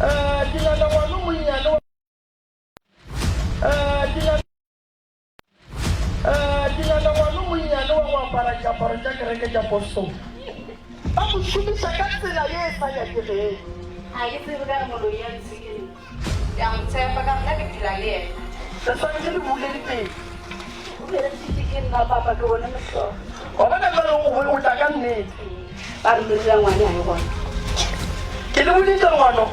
Eh, ke nyaka ngwana o monnyane wa Eh, ke nyaka Eh, ke nyaka ngwana o monnyane wa go apara diaparo tša kereke tša posong. Ba mo šomiša ka tsela ye e sa nyakegego. Ga ke tsebe ka re moloi ya ntshe ke nna. Ke a mo tshepa ka re nna ke phela le yena. Le swanetše le bule dipelo. O belegisitše ke nna papa ke bone mohlolo. Wa bona bjale o o tla ka nnete. Ba re meriri ya ngwane ga e gona. Ke le boditše ngwano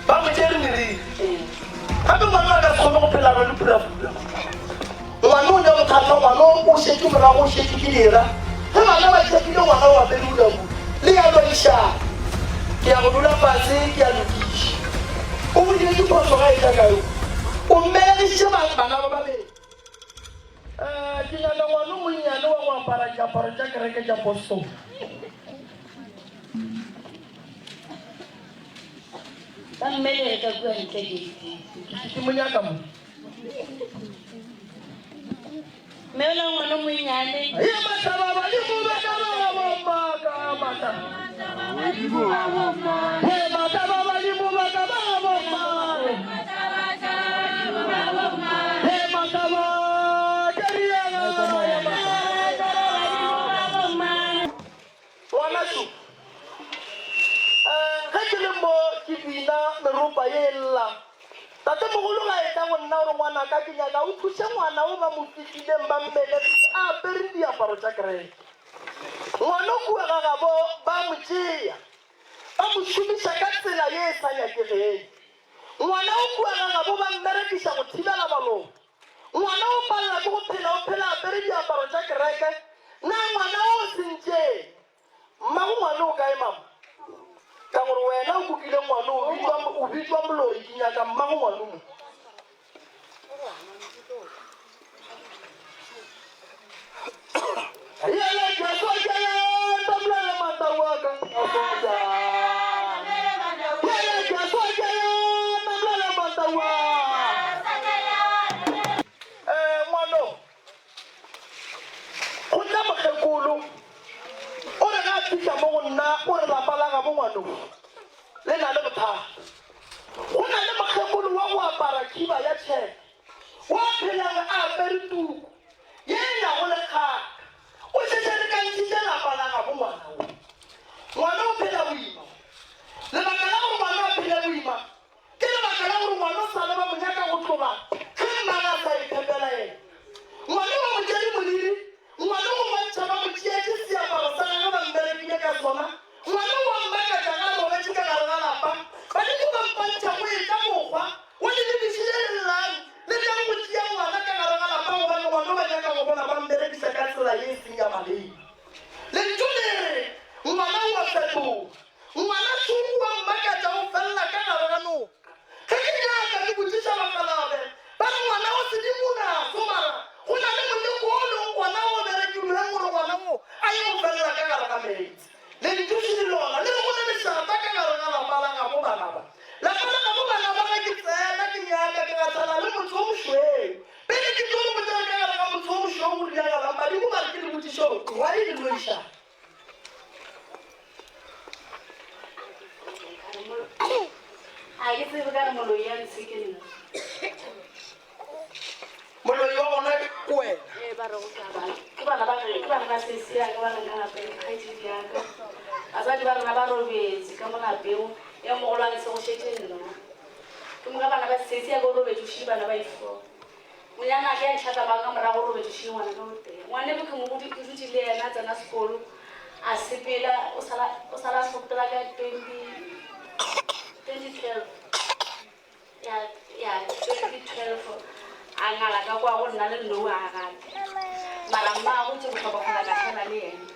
ba mo tšere meriri. Gape ngwano a ka se kgone go phela rwele phurafura. Ngwano o nyaka bothata, ngwano o šetše morago o šetše ke dira. Ge bana ba tšhepile ngwana o apere ulabu le ya lwaišana. Ke ya go dula fase ke a lokiša. O bodile diphošo ga etla kae o? O mmelegišitše bana ba babedi. Eh, ke nyaka ngwana o monnyane wa go apara diaparo tša kereke tša posong. Ba mmelege ka kua ntle gate. Ke mo nyaka mo. Mme o la ngwana o monnyane. Ye matlaba badimo ba ka ba bomma ka matla. Ye matlaba badimo ba ka ba bomma. Ye matlaba ke riana. Ngwanašu, eh, ge ke le mo ke bina meropa ye e lla, tatemogolo ga etla go nna o re, Ngwanaka, ke nyaka o thuše ngwana o ba mo fihlileng ba mmelegile a apere diaparo tša kereke. Ngwana o kua ga gabo ba mo tšea, ba mo šomiša ka tsela ye e sa nyakegeng. Ngwana o kua ga gabo ba mmerekiša go thibela baloi. Ngwana o palela ke go phela, o phela a apere diaparo tša kereke. Na ngwana o o sentšeng? Mmago ngwana o kae, mama? Ka gore wena o kukile ngwana, o bitšwa, o bitšwa moloi. Ke nyaka mmago ngwana mo. Yele Jesu ke yena mlele matau a ka a foja. Yele Jesu ke yena mlele matau a. Eh ngwano. Go tla mokgekolo. O re ga a fihla mo go nna o re lapa la gabo ngwano le na le bothata. Go na le mokgekolo wa go apara khiba ya tšheke. Wa phelang a apere tuku ye e nago le kgaka. O šetše re kantšhitše lapa la gabo ngwana wo. Ngwana o phela boima. Lebaka la gore ngwana a phele boima ke lebaka la gore ngwana o sa le ba mo nyaka go tloga ge mmagwe a sa iphepela yena. Ngwana ba mo tšere moriri, ngwana o bontšha ba mo tšeetše seaparo sa gagwe ba mmerekile ka sona. Ngwana o a mmakatša ge a robetše ka gare ga lapa. Badimo ba mpantšha go etša mokgwa wo le lebišitše lellang le tlang go tšea ngwana ka gare ga lapa gobane ngwana o ba nyaka go bona ba mmerekisa ka tsela ye e seng ya maleba. Lentšu le re ngwana o a fetoga. Ngwana šo o a mmakatša o felela ka gare ga noka. Ge ke nyaka ke botšiša bakgalabe ba re ngwana o sedimo naso mara go na le moleko o leng gona o berekilweng gore ngwana wo a ye go felela ka gare ga meetse. Lentšu šidi lona le re go ne lešata ka gare ga lapa la gabo bana ba. Lapa la gabo bana ba ge ke tsena ke nyaka ke gahlana le motho o mošweu. Pele ke tlo le botša gore ka gare ga motho o mošweu go diragalang badimo ba re ke le botšiše gore why le loišana. Ga ke tsebe ka re moloi ya ntshe ke nna. Moloi wa gona ke wena. Ee, ba re go ka bana. Ke bana ba ke bana ba sesi ya ka ba reng ka lapeng kgaetšedi ya ka. Batswadi ba rena ba robetse ka mo lapeng, e mogolwane se go šetše nna. Ke moka bana ba sesi ya ka o robetše o šetše bana ba i-four. Monyanake a ntšhatlamang ka morago o robetše šie ngwana ka o tee. Ngwaneno ke mo ke dutše le yena a tsena sekolo a sepela o sala o sala a sepela ka 20 2012 ya ya 2012 a ngala ka kwa go nna le nnou a gate mara mmago tše bohlokwa kgola ka šala le yena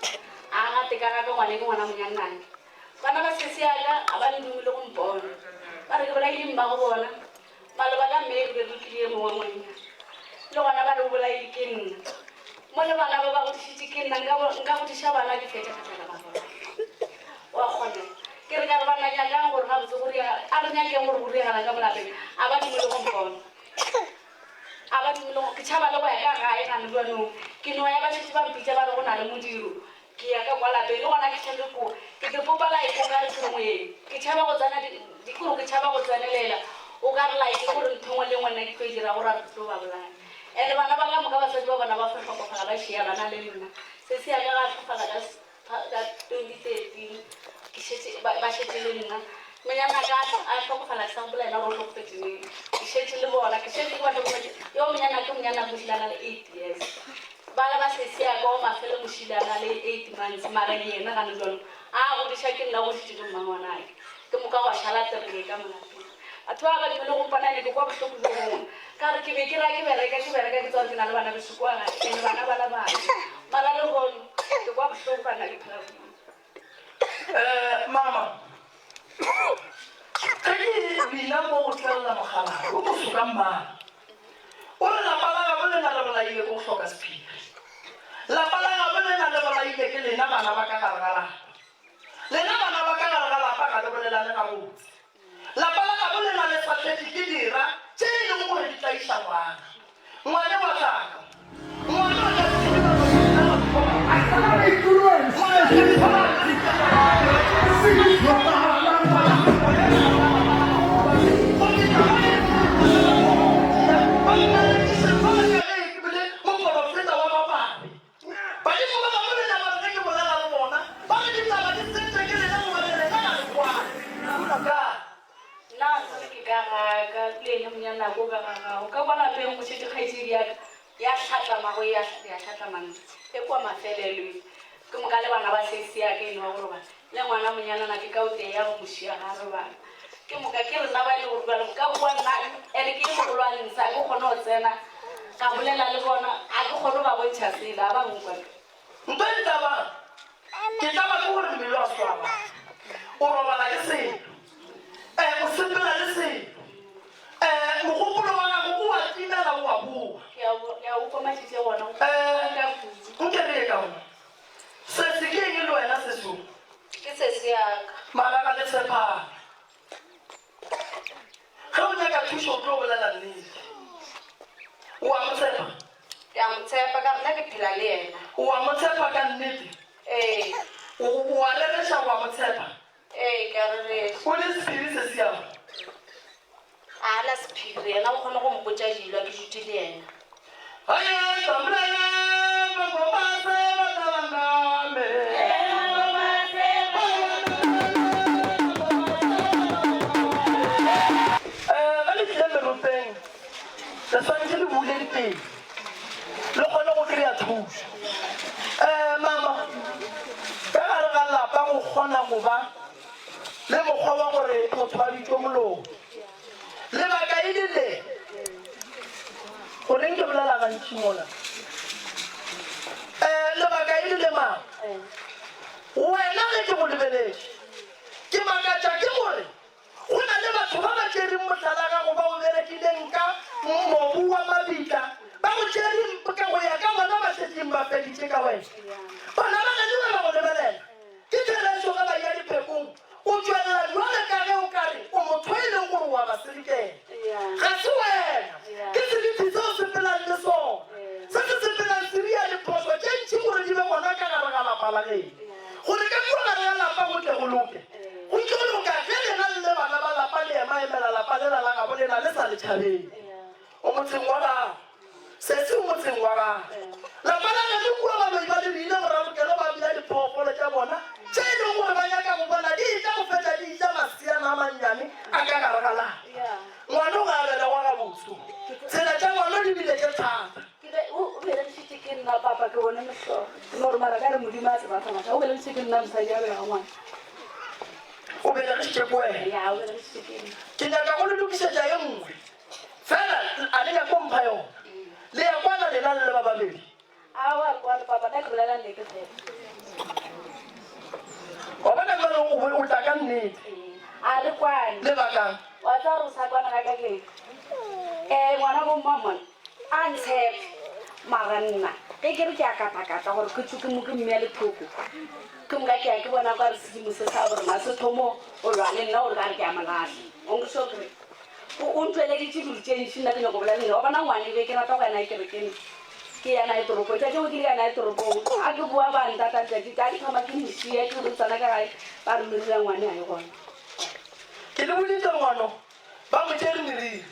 a gate ka gaka ngwane ke ngwana monyanake bana ba sesi yaka a ba ndume le go mpona ba re ke bolaile mmago bona Maloba ka May re be re tlile ye mongwe monna. Le gona ba re o bolaile ke nna. Mo le bana ba ba godišitše ke nna, nka nka godiša bana ke fetša ka tlala ba bolaya. Wa kgona. Ke re ka re bana nyakang gore gabotse go riega, a re nyakeng gore go riegala ka mo lapeng. A ba dumele go mpona. A ba dumele go, ke tšhaba le go ya ka gae gane bjanong. Ke no ya ba šetše ba mpitša ba re go na le modiro. Ke ya ka kwa lapeng le gona ke tšhabe ko, ke te popa la eko ka re ke moeng. Ke tšhaba go tsena di, di. Kore ke tšhaba go tsenelela o ka re like gore ntho engwe le engwe nna ke tlo e dira gore a re tlo ba bolaya. And bana ba ka moka batswadi ba bona ba fo hlokofala ba šia bana le nna. Sesi ya ka ga hlokofala ka ka 2013 ke šetše ba šetše le nna. Monyana ka a hlokofala ke sa gopola yena gore o hlokofetše neng. Ke šetše le bona ke šetše ke ba hlokometše. Yo monyana ke monyana mošile a na le 8 years. Bala ba sesi ya ka wa mafelo mošile a na le 8 months mara yena gane jwalo a godiša ke nna o godišitše ke mmangwanake. Ke moka gwa šala terebe ka mo lapeng. Batho ba ba dumele go mpona ene ke kwa bohloko bjo bongwe. Ka re ke be ke ra ke bereka ke bereka ke tseba gore ke na le bana beso kua gae ene bana ba la bana. Mara lehono ke kwa bohloko ka nna ke phela kudu. Eh, mama, ge ke bina mo go tlelela mogala o moso ka mmala, o re lapa la gabo lena le bolaile ke go hloka sephiri. Lapa la gabo lena le bolaile ke lena bana ba ka gare ga lapa. Lena bana ba ka gare ga lapa ga le bolelane gabotse. Lapa la gabo lena le fahletše ke dira tše e lego gore di tlaiša ngwana. Ngwane wa tlaka. Ngwana o tla se ba Moporofeta wa ba babe. Badimo ba gabo lena ba re ge ke bolela le bona, ba re ditaba di sentšwe ke lena gobane lena ga le kwane. Ka. Nna ruri ke ka ga ka, le ene monyanako o ka ga gago. Ka kwa lapeng go šetše kgaetšedi ya ka ya hlatlamago ya ya hlatlamang e kwa mafelelo e. Ke moka le bana ba sesi ya ka eno wa go robala le ngwana monyanana ke ka o tee ya go mo šia ga a robala. Ke moka ke rena ba e le gore bjale ka kwa nna ene ke le mogolo wa ntshe a ke kgone go tsena ka bolela le bona a ke kgone go ba bontšha sela a ba nkwa. Nto e tlabang ke tlaba ke gore mmele wa swaba o robala ke selo um o sepela le selo um mogopolo wa gago o a timela o a boa. Ke a o kwa matšatši a gona um nke re ye ka mo Sesi ke eng le wena seso? Ke sesi ya ka. Mara ga le tshepane. Ge o nyaka thušo o tlo bolela nnete. O a mo tshepa? Ke a mo tshepa ka re nna ke phela le yena. O a mo tshepa ka nnete? Ee. O o a rereša o a mo tshepa? Ee, ke a rereša. O le sephiri sesi ya go? A na sephiri, yena o kgona go mpotša dilo a ke dutše le yena. Ge le tlile meropeng, le swanetše le bule dipelo, le kgone go kry-a thušo. Mama, ka gare ga lapa go kgona go ba le mokgwa wa gore motho a bitšwe moloi. Lebaka e le le, goreng ke bolela gantši mola? Um lebaka e le le mang? Wena ge ke go lebeletše, ke makatša ke gore go na le batho ba ba tšereng mohlala gago ba o berekileng ka mobu wa mabitla, ba go tšereng ka go ya ka bona ba šetšeng ba feditše ka wena. Bana ba geno ba ba go lebelela. Ke therešo ge ba eya diphekong, o tšwelela bjale ka ge o ka re o motho e leng gore o a ba selekela. Ga se wena, ke selithi se o sepelang le sona, se se sepelang se ria diphošo tše ntši gore di be gona ka gare ga lapa la geno. Gore ka kua gare ga lapa go tle go loke, go tlo loka ge lena le le bana ba lapa le ema-emela lapa lela la gabo lena le sa le tšhabeng. O motseng wa gago. Sesi o motseng wa gagwe. Lapa la geno kua baloi ba le rile boralokelo ba bea diphoofolo tša bona tše e lego gore ba nyaka go bona di etla go fetša di eja maseana a mannyane a ka gare ga lapa. Ngwano ga a belegwa gabotse. Tsela tša ngwano di bile tše thata. O belegišitše ke nna papa ke bone mohlolo. Ke no re mara ka re Modimo a tseba tsamaya. O belegišitše ke nna mosadi a belega ngwana. O belegišitše ke wena. Ya o belegišitše ke nna. Ke nyaka go le lokišetša ye nngwe. Fela a le nyake go mpha yona. Le ya kwana lena le le ba babedi. Aowa, kwane papa, nna ke bolela nnete fela. Wa bona jwale o o tla ka nnete. A re kwane. Lebakang? Wa tseba gore o sa kwana ga ka keng? Eh, ngwana bo mmamone a ntshepe. Mara nna ge ke re ke a katakata gore ke tšwe ke mo ke mmea lethoko. Ke moka ke ya ke bona kwa re sedimo se sa borena se thomo o lwa le nna gore ka re ke a mo lahla. O nkwešiša gore O, o ntšweleditše dilo tše ntši, nna ke nyako bolela le yena. Wa bona ngwane be ke rata go ya naye kerekeng, ke ya naye toropong. Tšatši lengwe ke ile ka ya naye toropong, a ke boa ba ntata letšatši, ka ke thoma ke mo šia, ke re tsena ka gae, ba re meriri ya ngwane ga e gona. Ke le boditše ngwano ba mo tšere meriri.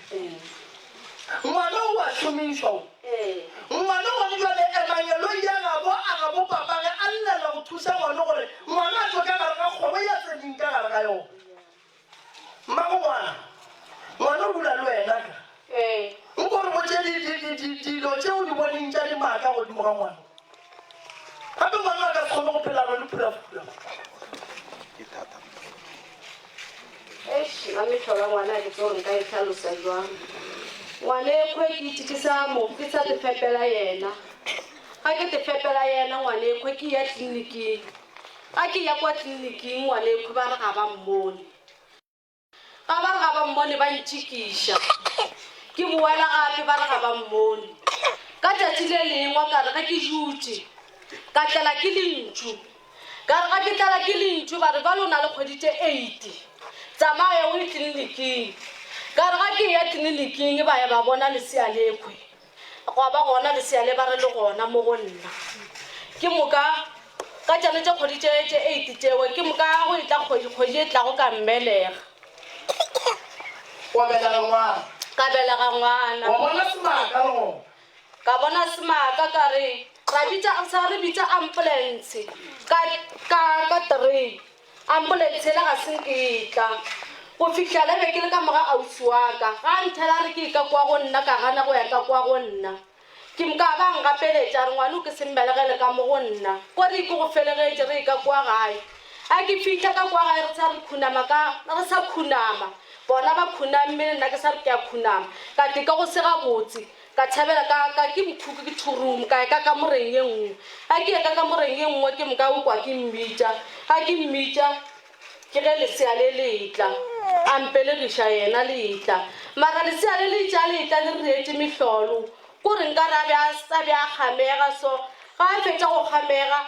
Ngwana o a šomišwa o. Ngwana gone jwale emangeloi ya gabo a gabo papage a llela go thuša ngwano gore ngwana a tšwe ka gare ga kgobo ya tseneng ka gare ga yona. Mmago ngwana, ngwana o dula le wena ka. Nko re botše dilo tše o di boneng tša dimaka godimo ga ngwana. Gape ngwana a ka se kgone go phela le phulafula. Eish, nna mehlolo ya ngwana ga ke tsebe gore nka e hlalosa jwang. Ngwana ekhwe ke itše ke sa mo ke sa te fepela yena. Ga ke te fepela yena ngwana ekhwe ke ya tleliniking. Ga ke ya kwa tleliniking ngwana ekhwe ba re ga ba mmone. Ga ba re ga ba mmone ba ntšikiša. Ke boela gape ba re ga ba mmone. Ka tšatši le lengwe ka re ge ke dutše ka tlela ke lentšu. Ka re ga ke tlala ke lentšu ba re bjale o na le kgwedi tše eight tsamaya o ye tleliniking. Ka re ga ke eya tleliniking ba ya ba bona lesea lekhwe. Gwa ba gona lesea le ba re le gona mo go nna. Ke moka ka tšane tše kgwedi tše tše eight tšewe ke moka go etla kgwedi kgwedi e tlago ka mmelega. Wa belega ngwana. Ka belega ngwana. Wa bona semaka le gona. Ka bona semaka ka re ra bitša sa re bitša ambulance ka ka ka three ambulance yela ga se nke e tla go fihla le be ke le ka moga ausi wa ka ga a nthela a re ke ka kwa go nna ka gana go ya ka kwa go nna ke moka ba ngapeletša re ngwane o ke se mmelegele ka mo go nna ko re ke go felegetše re ka kwa gae a ke fihla ka kwa gae re sa re khunama ka re sa khunama bona ba khunamme le nna ke sa re ke a khunama ka te ka go se gabotse Ka tšhabela ka, ka ke mothuku ke thurumu, ka ya ka kamoreng ye nngwe. Ga ke ya ka kamoreng ye nngwe ke moka o kwa ke mmitša. Ga ke mmitša ke ge lesea le le etla, a mpelegiša yena le etla. Mara lesea le le etša le etla le re reetše mehlolo, ko re nkare a be a, a be a kgamega so. Ga a fetša go kgamega,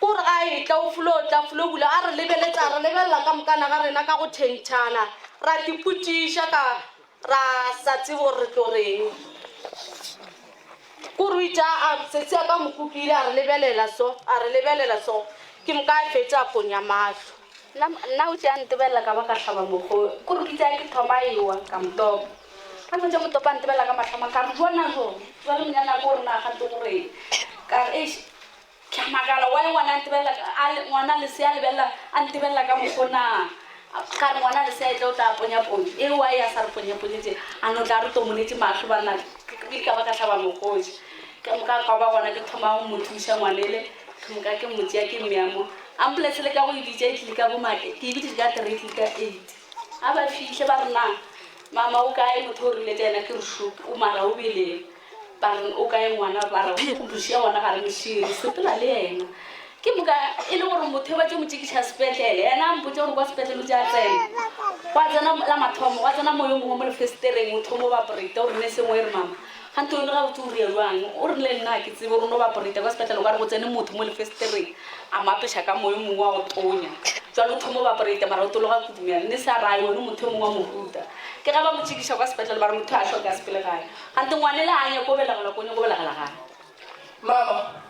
ko re ga a etla o folo tla folo bula a re lebeletša, a re lebelela ka mokana ga rena ka go thentšhana, ra tipotšiša ka. Ra sa tsebe gore re tlo reng. Kore o itše a sesi a ka mo kukile a re lebelela so, a re lebelela so. Ke moka a fetša a ponya mahlo. Nna, nna o tše a ntebelela ka ba ka hlaba mokgo. Kore ke itše a ke thoma a ewa, ka mo topa. Ga ke fetša mo topa a ntebelela ka mahlo a mang, ka re, Bona jo, jwale monyana ko o re na gante go reng? Ka re, Eish, Ke a makala why ngwana a ntebelela a le ngwana lesea a lebelela a ntebelela ka mokgo na. Ka re ngwana lesea e tle o tla ponya ponye e why a sa re ponye ponye tše a no tla re tomonetše mahlo banna ke ka ba ka hlaba mokgoši. Ke moka gwa ba gona ke thoma go mo thuša ngwanele ke moka ke mo tšea ke mmea mo. Ambulance le ka go e bitša e tlile ka bo ma ke e biditše ka three e tlile ka eight. Ga ba fihle ba re na mama o kae motho o rile tša yena ke re shu o mara o beleng. Ba re, O kae ngwana? Ba re, Go mošia gona ga re mo šie, re sepela le yena. Ke moka e le gore motho yo ba tšo mo tšekiša sepetlele, yena a mpotša gore kwa sepetlele o tše a tsena. Gwa tsena la mathomo, gwa tsena moyo mongwe mo lefesetereng, o thoma o baporeta, o re ne sengwe e re mama, gante o le gabotse o ria jwang? O re le nna ga ke tsebe, o re no baporeta kwa sepetlele o ka re go tsene motho mo lefesetereng a mo apeša ka moyo mongwe wa go tonya. Jwale o thoma o baporeta mara o tologa kudumela, ne sa raye one motho yo mongwe wa mohuta. Ke ge ba mo tšekiša kwa sepetlele ba re motho a hloka a sepele gae. Gante ngwanela a nyako belegela ko nyako belegela gae. Mama,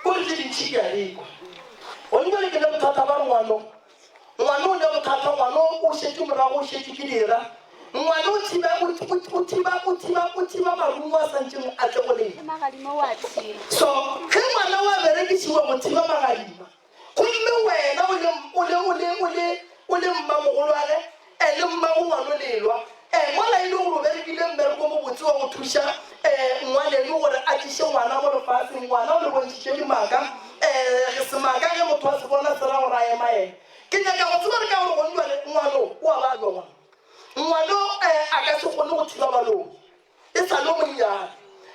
ko re tše dintši ke a di kwa. Gone bjale ke ne bothata ba re ngwano, ngwano o ne bothata, ngwano o šetše morago, o šetše ke dira. Ngwano o thiba, o, o, o thiba, o thiba, o thiba marumo a santšeng a tle go lena. Magadima o a thiba. So, ge ngwana o a berekišiwa go thiba magadima, Gomme wena o le, o le, o le, o le, o le mmamogolwage, eh, le mmago ngwano le lwa, eh, mola e le gore o berekile mmereko mobotse wa go thuša, eh, ngwaneno gore a tliše ngwana mo lefaseng, ngwana o le bontšhitše dimaka, eh, ge semaka ge motho a se bona se ra gore a emaeme. Ke nyaka go tseba re ka gore gone bjale ngwano o a babja, ngwano, ngwano, eh, a ka se kgone go thiba baloi. E sa le o monnyane.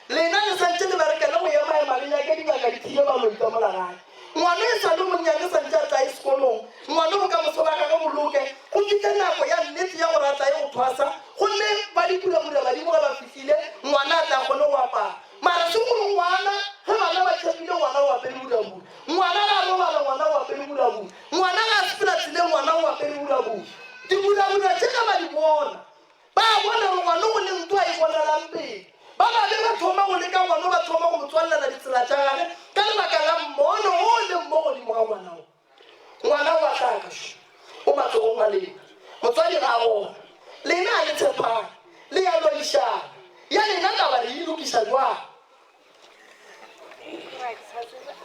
Lena le santše le bereka le go emaema le nyake dingaka di thibe baloi ka mola gae. Ngwana e sa le o monnyane santše a tlaye sekolong. Ngwana bokamoso ba gagwe bo loke. Go fihle nako ya nnete ya gore a tlaye go thwasa. Gomme ba dipurabura badimo ge ba fihlile, ngwana a tla kgone go apara. Mara se gore ngwana, ge bana ba tšhepile ngwana o apere burabura. Ngwana ge a robala ngwana o apere burabura. Ngwana ge a sepela tseleng ngwana o apere burabura. Diburabura tše ge ba di bona. Ba bona gore ngwano go le ntwa e bonelang pele. Ba babe ba thoma go leka ngwano, ba thoma go mo tswallela ditsela tša gage ka lebaka la mmono wo o leng mo godimo ga ngwana wo. Ngwana o a hlaka, o matsogong a lena.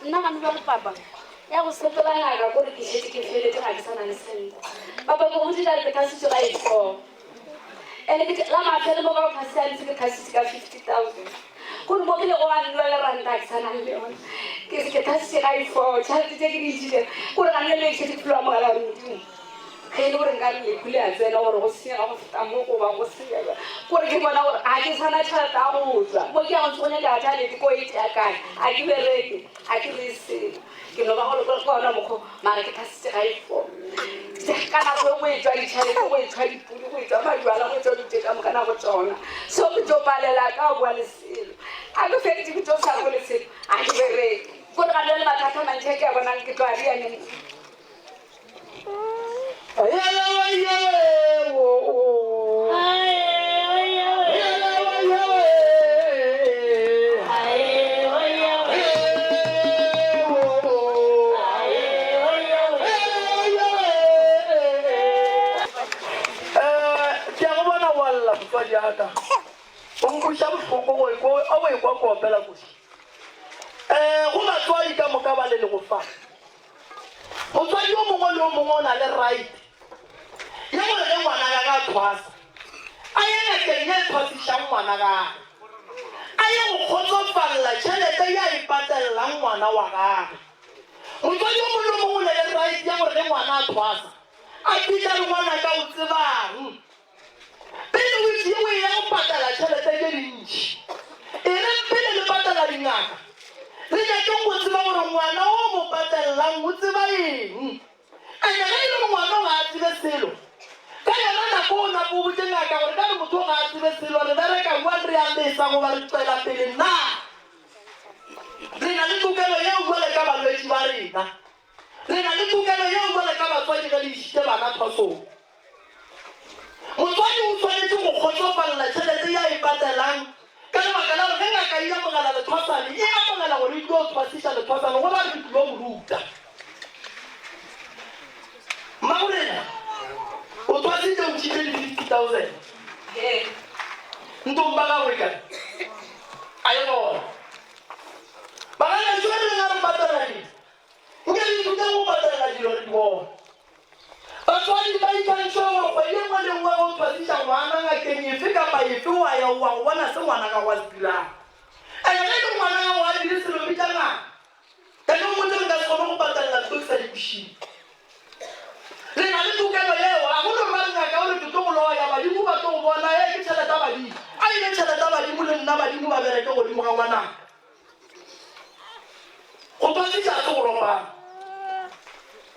Nna gane bjale papa, ya go sepela ngaka kore ke šetše ke feletše ga ke sa na le sente. Papa ke go botše tša re ke thasitše ga e four. Ene ke la mafelo mo ka go thasisa ntse ke thasitše ka 50,000. Gore mo ke lego wa nna le ranta ga ke sa na le yona. Ke ke thasitše ga e four tšhelete tše ke di ntšhitše kore ga nne le šetše ke filo amogela gore Modimo ge e le gore nka re lehu le a tsena gore go senyega go feta mo goba go senyega gore ke bona gore ga ke sana tšhelete ya go tswa mo ke ya go ntse go nyakega tšhelete ko e tšea kae ga ke bereke ga ke re selo ke no ba go le ka ona mokgwa mara ke thasitše ga e fo ka nako e go e tswa ditšhelete go e tshwa dipudi go e tswa majwala go e tswa dutse ka moka nako tsona so ke tlo palela ka boa le selo a ke feditse ke tlo sa go le selo ga ke bereke kore ga le mathata a mantšhi a ke a bonang ke tlo a dianeng. Ke a go bona wa lla motswadi ya ka. O nkweša bohloko go ekwa o ekwa ko opela koši. Go batswadi ka moka ba le lego fa. Motswadi yo mongwe le yo mongwe o na le right ya gore ge ngwana gage a thwasa, a ye ngakeng ye e thwasišang ngwana gage, a ye go kgotsofalela tšhelete ye a e patelelang ngwana wa gage. Motswadi yo mongwe le yo mongwe o na le right ya gore ge ngwana a thwasa, a fihla le ngwanaka o tsebang. Pele o itše o eya go patala tšhelete tše dintši, e reng pele le patala dingaka, le nyakeng go tseba gore ngwana o mo patelelang o tseba eng. Ene ge e le gore ngwana o ga a tsebe selo, ka yona nako o nape o botše ngaka gore ka re motho o ga a tsebe selo, re bereka bjang, re a lesa goba re tšwela pele na? Re na le tokelo yeo bjale ka balwetši ba rena. Re na le tokelo yeo bjale ka batswadi ge le išitše bana thwasong. Motswadi o swanetše go kgotsofalela tšhelete ye a e patelang ka lebaka la gore ge ngaka e amogela lethwasane, e amogela gore e tlo thwasiša lethwasane go ra re tlilo mo ruta. Mmagolena o thwasitše o ntšhitše di 50,000. Ntomba gagwe kae? A e gona. Bagaešo re reng a re patela dilo? Nke re ithute go patelela dilo re di bona. Batswadi ba ikantšhwa gore kgwedi e nngwe le nngwe ge o thwasiša ngwana ngakeng efe kapa efe wa ya wa go bona se ngwana gago a se dirang. Ene ge e le ngwana gago a dire selo bitša ngaka. Ka no mmotse nka se kgone go patelela ntho ke sa di kwešiše. Le na le tokelo yeo, a go no re ba re ngaka o re ke tlo go loya, badimo ba tlo go bona, ee ke tšhelete ya badimo. A e be tšhelete ya badimo le nna badimo ba bereke godimo ga ngwanaka. Go thwasiša se go ropana.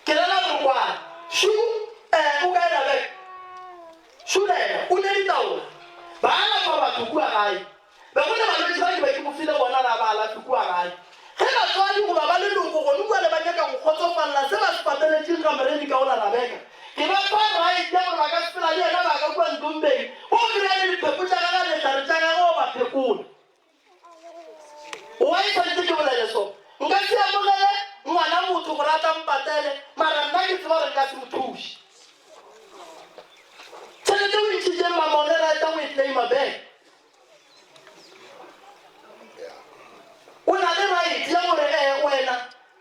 Ke rela gore kwana. Shu, eh, o kae Rebeka? Shu le yena o ne ditaola. Ba alafa batho kua gae. Be go le balwetši ba ke be ke mo file bona ra ba alafe kua gae. Ge batswadi goba ba leloko gone kua le ba nyaka go kgotsofalela se ba se pateletšeng ga Moreni ka ola Rebeka, ke ba fa right ya gore ba ka sepela le yena ba ka kua Ntombeng go kry-a le dipheko tša gagwe le dihlare tša gagwe o ba phekola. Why tshwanetse ke bolele so? Nka se amogele ngwana motho gore a tla mpatele mara nna ke tseba gore nka se mo thuše. Tšhelete o ntšhitšeng mama o ne rata go e claima back. O na le right ya gore eh wena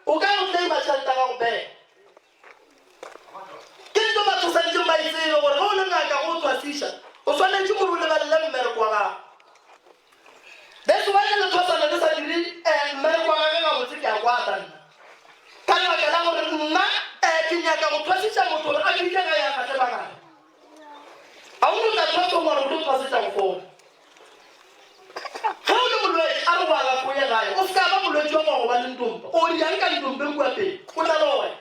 o ka go claima tšhelete ya gago back. Ke ntho batho swanetšeng ba e tsebe gore ge o le ngaka go o tswasiša o swanetše gore o lebelele mmereko wa gago. That's why ge lethwasana le sa dire eh, mmereko wa gage gabotse ke a kwata nna ka lebaka la gore nna eh, ke nyaka go thwasiša motho gore a fihle gae a gahle bangaka. A o tla thwasong gore o tlo thwasetša go fola. Ge o le molwetši a re go alafe o ye gae o se ka ba molwetši wa magoba le ntompa o diang ka ntompeng kua pele o tla loya.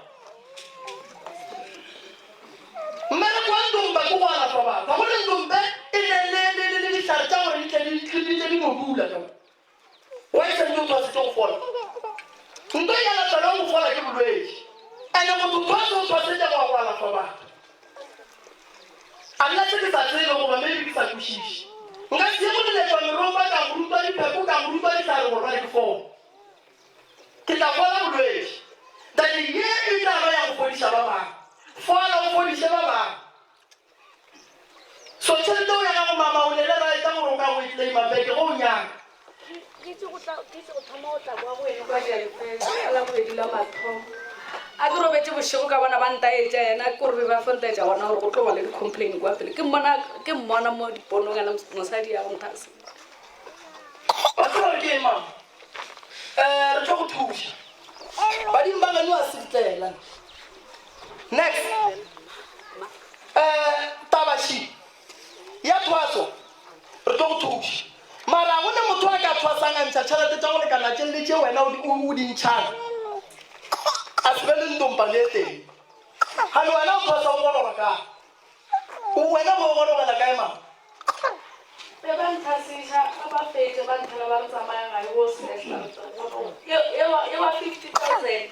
Mmereko wa ntompa ke go alafa batho ga go le ntompe e ne le le le le dihlare tša gore di tle di di tle di no dula ka mo. Wa e santse o thwasitse go fola. Nto e alafelwang go fola ke bolwetši. Ene motho thwase o thwasetša go ya go alafa batho. A nna se ke sa tsebe goba maybe ke sa kwešiše. Nka se ye go leletšwa meropa ka go rutwa dipheko ka go rutwa dihlare gore ba re ke fole. Ke tla fola bolwetši. Then ye e tla ba ya go fodiša ba bangwe. Fola o fodiše ba bangwe. So tšhelete o ya gago mama o ne le right gore o ka go e claima back ge o nyaka. Ke itse go tla ke itse go thoma go tla kwa go wena kwa Ka la bobedi la mathomo. A ke robetše bošego ka bona ba ntaetša yena ke gore be ba fo ntaetša gona gore go tlo ba le di-complain kwa pele. Ke mmona ke mmona mo diponong ena mosadi ya go nthasa. Wa tseba gore ke eng mama? Um re tlo go thuša. Badimo ba geno a se ditlela. Next. Um taba she ya thwaso re tlo go thuša. Mara go ne motho a ka thwasang a ntšha tšhelete tša go lekana tše le tše wena o di ntšhang a se be le ntompane e teng. Gane wena o thwasa o goroga kae? Wena o gorogela kae mama? Be ba nthasiša ga ba fetša ba nthela ba re tsamaya gae o sehla e wa 50,000